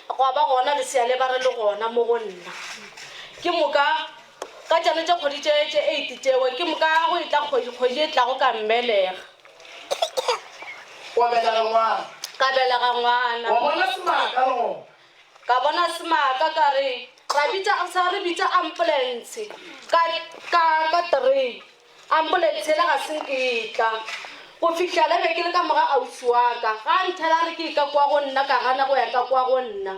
Gwa ba gona lesea le ba re le gona mo go nna. Ke moka ka tšona tše kgwedi tše tše eight tšeo ke moka go etla kgwedi kgwedi e tlago ka mmelega. Wa belega ngwana. Ka belega ngwana. Wa bona semaka le gona. Ka bona semaka ka re ra bitša sa re bitša ambulance ka ka ka three. Ambulense yela ga se nke e tla. Go fihla le be ke le ka moga ausi wa ka. Ga a nthela a re ke ka kwa go nna, ka gana go ya ka kwa go nna.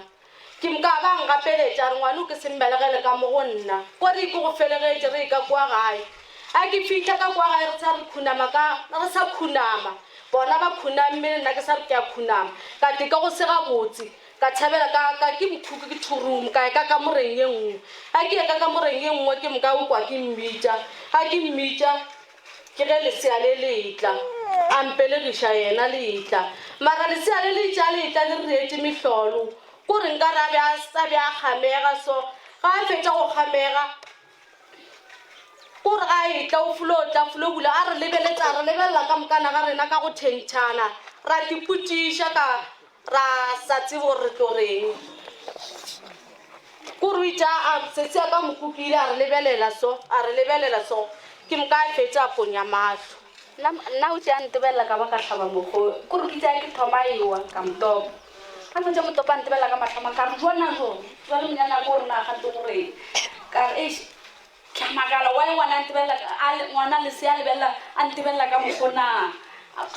Ke moka a ba a ngapeletša a re ngwano ke se mmelegele ka mo go nna. Ko re ke go felegetše re ye ka kwa gae. A ke fihla ka kwa gae re sa re khunama ka re sa khunama. Bona ba khunamme nna ke sa re ke a khunama. Ka teka go se gabotse. Ka tšhabela ka, ka ke mokhuku ke thurumu, ka ya ka kamoreng ye nngwe. Ga ke ya ka kamoreng ye nngwe ke moka o kwa ke mmitša. Ga ke mmitša ke ge lesea le le etla, a mpelegiša yena le etla. Mara lesea le le etša le etla le reetše mehlolo, ko re nkare a be a, a be a kgamega so. Ga a fetša go kgamega, ko re ga a etla o folo tla folo bula a re lebeletša, a re lebelela ka mokana ga rena ka go tšhentšhana, ra tipotšiša ka. Ra sa tsebe gore re tlo reng. Kore o itše a sesi a ka mokukile a re lebelela so, a re lebelela so. Ke moka a fetša a ponya mahlo. Nna, nna o tše a ntebelela ka ba ka hlaba mokgo. Kore ke itše a ke thoma a ewa, ka motopa. A fetša motopa a ntebelela ka mahlo a mang, ka re, Jona jo, jwale monyana ko re na gante go reng? Ka re, Eish, Ke a makala why ngwana a ntebelela a le ngwana lesea a lebelela a ntebelela ka mokgo na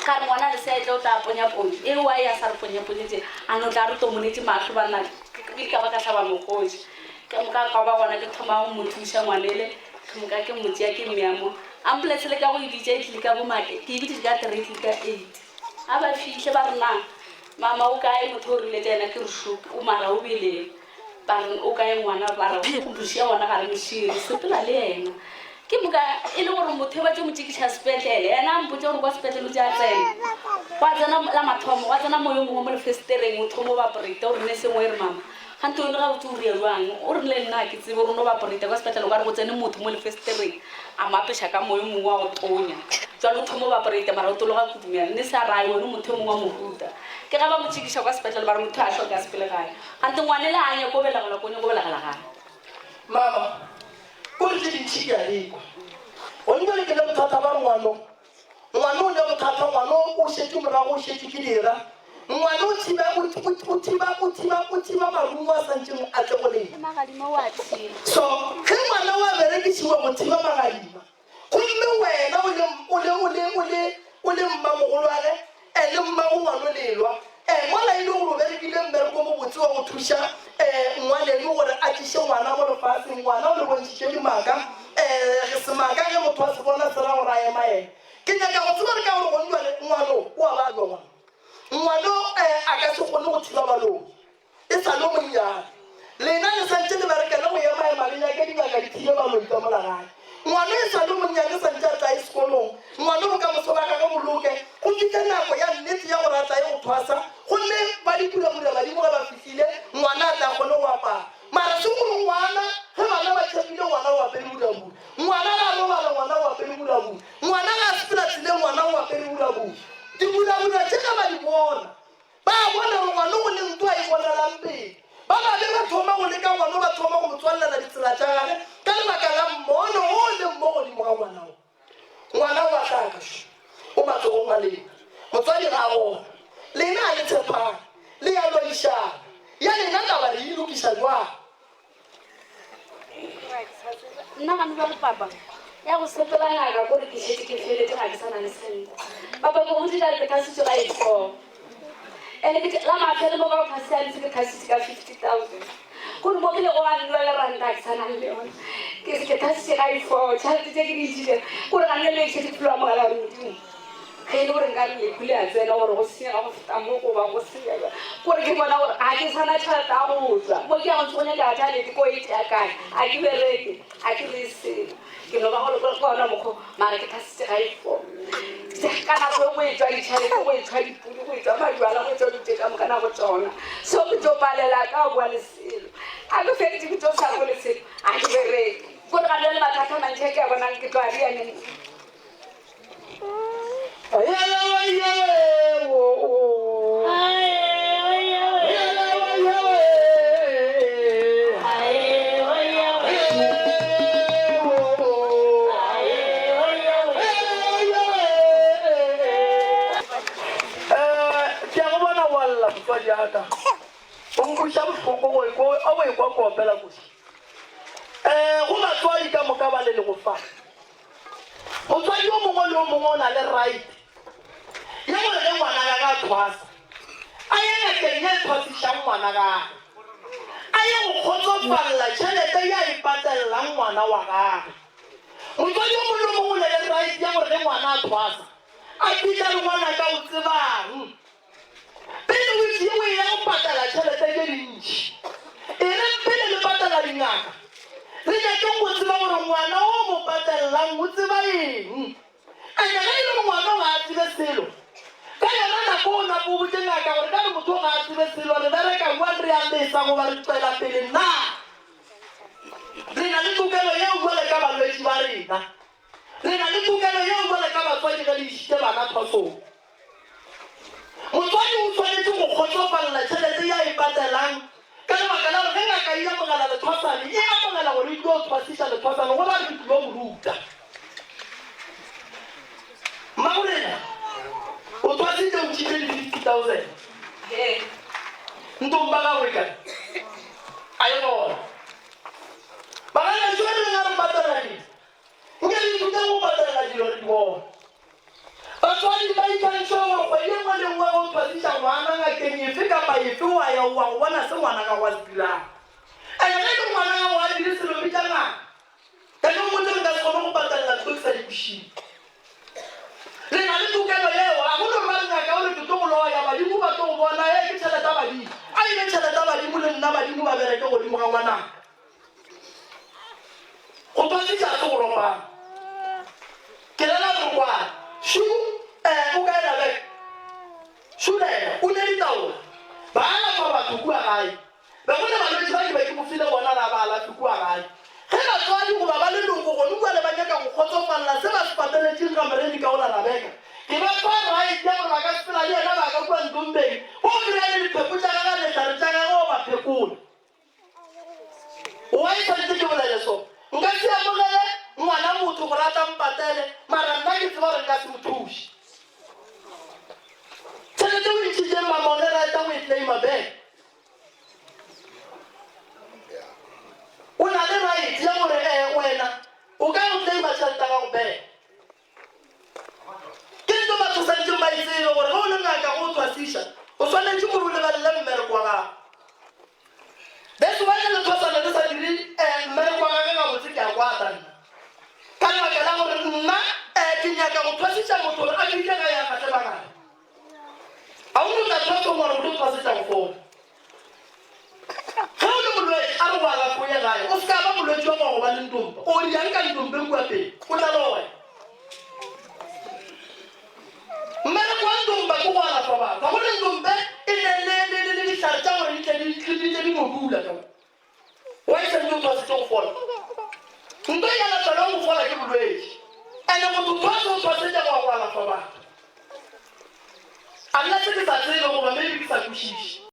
ka re ngwana lesea e tle o tla ponya ponyo e why a sa re ponye ponyetse a no tla re tomonetse mahlo banna ke ka ba ka hlaba mokgoši ke moka ka ba gona ke thoma go mo thuša ngwanele ke moka ke mo tšea ke mmea mo ambulance le ka go e bitša e tlile ka bo ma ke e biditše ka three e tlile ka eight a ba fihle ba re na mama o kae motho o rile tša yena ke re shu o mara o beleng Ba re, O kae ngwana? Ba re, Go mošia gona ga re mo šie, re sepela le yena. Ke moka e le gore motho e ba tšo mo tšekiša sepetlele, yena a mpotša gore kwa sepetlele o tše a tsena. Gwa tsena la mathomo, gwa tsena moyo mongwe mo lefesetereng, o thomo baporita, o re nese ngwe e re mama, gante one gabotse o ria jwang? O re le nna ga ke tsebe, o re no baporita kwa sepetlele o ka re go tsene motho mo lefesetereng a mo apeša ka moyo mongwe wa go tonya. Jwale o thomo baporita mara o tologa kudumela. Nese a re, Ai wena o motho e mongwe wa mohuta. Ke ge ba mo tšekiša kwa sepetlele ba re motho a hloka a sepele gae. Gante ngwanela a nyako belegela ko nyako belegela gae. Mama, ko re tše dintši ke a di kwa. Gone bjale ke le bothata ba re ngwano. Ngwano o ne bothata, ngwano o šetše morago, o šetše ke dira. Ngwana o thiba, o, o, o thiba, o thiba, o thiba marumo a santšeng a tle go lena. Magadima o a thiba. So, ge ngwana o a berekišiwa go thiba magadima, gomme wena o le, o le, o le, o le, o le mmamogolwage, eh, le mmago ngwano le lwa, eh, mola e le gore o berekile mmereko o mobotse wa go thuša, eh, ngwaneno gore a tliše ngwana mo lefaseng, ngwana o le bontšhitše dimaka, eh, semaka ge motho a se bona se ra gore a emaeme. Ke nyaka go tseba re ka gore gone bjale ngwano o a babja ngwana. Ngwano eh, a ka se kgone go thiba baloi. E sa le o monnyane. Lena le santše le bereka le go emaema le nyake dingaka di thibe baloi ka mola gae. Ngwano e sa le o monnyane santše a tlaye sekolong. Ngwano bokamoso ba gagwe bo loke. Go fihle nako ya nnete ya gore a tlaye go thwasa. Gomme ba dipurabura badimo ge ba fihlile, ngwana a tla kgone go apara. Mara se gore ngwana, ge bana ba tšhepile ngwana o apere burabura. Ngwana ga a robala ngwana o apere burabura. Ngwana ga a sepela tseleng ngwana o apere burabura. Diburabura tše ge ba di bona, ba a bona gore ngwana o ne ntwa e bonalang pele. Ba babe ba thoma go leka ngwana, ba thoma go mo tswalelela ditsela tša gage ka lebaka la mmono o leng mo godimo ga ngwana o. Ngwana o a hlaka, o matsogong a lena. Motswadi ga a gona. Lena a le tshepane, le ya loišana. Ya lena taba le e lokiša jwang? Nna gane bjale papa ya go sepela ngaka kore ke šetše ke feletše ga ke sa na le sente. Papa ke go dira ke thasitše ga e four. Ene ke la mafelo mo ka go thasiantse ke thasitše ka 50,000. Gore mo ke lego wa nna le ranta ga ke sa na le yona. Ke ke thasitše ga e four tšhelete tše ke di ntšhitše gore ga nne le šetše ke phelo amogela gore Modimo ge e le gore nka re lehu le a tsena gore go senyega go feta mo goba go senyega gore ke bona gore ga ke sana tšhelete ya go tswa mo ke ya go ntse go nyaka tšhelete ko e tšea kae a ke bereke a ke re selo ke no ba go le ka ona mokgwa mara ke thasitše ga e four ka nako e go e tswa ditšhelete go e tswa dipudi go e tswa majwala go e tswa dilo tše ka moka nako tsona so ke tlo palela ka go bua le selo a ke feditše ke tlo sa go le selo a ke bereke gore ga le mathata a mantši a ke a bonang ke tlo a dianeng. Ke a go bona wa lla motswadi ya ka. O nkweša bohloko go ekwa o ekwa ko opela koši. Go batswadi ka moka ba le lego fa. Motswadi yo mongwe le yo mongwe o na le right ya gore ge ngwana gage a thwasa a ye ngakeng ye e thwasišang ngwana gage, a ye go kgotsofalela tšhelete ye a e patelelang ngwana wa gage. Motswadi yo mongwe le yo mongwe o na le right ya gore ge ngwana a thwasa a fihla le ngwanaka o tsebang. Pele o tšee o eya go patala tšhelete tše dintši. E re pele le patala dingaka, re nyakeng go tseba gore ngwana o mo patelelang o tseba eng. Ene ge e le gore ngwana o ga a tsebe selo, ka yona nako o nape o botše ngaka gore ka re motho o ga a tsebe selo, re bereka bjang, re a lesa goba re tšwela pele na? Re na le tokelo yeo bjale ka balwetši ba rena. Re na le tokelo yeo bjale ka batswadi ge le išitše bana thwasong. Motswadi o swanetše go kgotsofalela tšhelete ye a e patelang ka lebaka la gore ge ngaka e amogela lethwasane, e amogela gore e tlo thwasiša lethwasane go ra re ke tlilo mo ruta. Mmagorena o thwasitše o tšhitše di 50,000. Ntomba gagwe kae? A e gona. Bagaešo re reng a re patela dilo? Nke re ithute go patelela dilo re di bona. Batswadi ba ikantšha gore kgwedi e nngwe le nngwe ge o thwasiša ngwana ngakeng efe kapa efe o a ya o wa go bona se ngwana gago a se dirang. Ene ge e le ngwana gago ga a dire selo bitša ngaka. Ka no mmotše nka se kgone go patelela ntlo ke sa di kwešiše. Le na le tokelo yeo, ga go no re ba re ngaka o re ke tlo go loya, badimo ba tlo go bona, ee ke tšhelete ya badimo. A e be tšhelete ya badimo le nna badimo ba bereke godimo ga ngwanaka. Go thwasiša se go ropana. Ke lela re kwane. Shu, eh, o kae Rebeka? Shu le yena o ne ditaola. Ba alafa batho kua gae. Be go le balwetši ba ke be ke mo file bona ra ba alafe kua gae. Ge batswadi goba ba leloko gone kua le ba nyaka go kgotsofalela se ba se pateletšeng ga Moremi ka ola Rebeka, ke ba fa right ya gore ba ka sepela le yena ba ka kua Ntombeng, o kry-a le dipheko tša gagwe le dihlare tša gagwe o ba phekola. Why tshwanetse ke bolele so? Nka se amogele ngwana motho gore a tla mpatele, mara nna ke tseba gore nka se mo thuše. Tšhelete o ntšhitšeng mamone. gore um wena o ka go claima tšhelete ya gago back. Ke ntho batho swanetšeng ba e tsebe gore ge o le ngaka go o thwasiša o swanetše gore o lebelele mmereko wa gago. That's why le thwasana le sa dire um mmereko wa gage gabotse ke a kwata nna. Ka lebaka la gore nna um ke nyaka go thwasiša motho gore a fihle gae a gahle ba gage. A o no tla thwasong wa re o tlo thwasetša go fola. Ge o le molwetši, a re go alafe o ye gae. O se ka ba molwetši wa go ba le ntompa. O diang ka ntompeng kua pele? O tla loya. Mmereko wa ntompa ke go alafa batho. Ga go ne ntompe e ne le le le le dihlare tša gore di tle di di tle di no dula ka mo. Wa e santse o thwasitse go fola. Nto e alafelwang go fola ke bolwetši. Ene motho thwase o thwasetša go ya go alafa batho. Unless ke sa tsebe goba maybe ke sa kwešiše.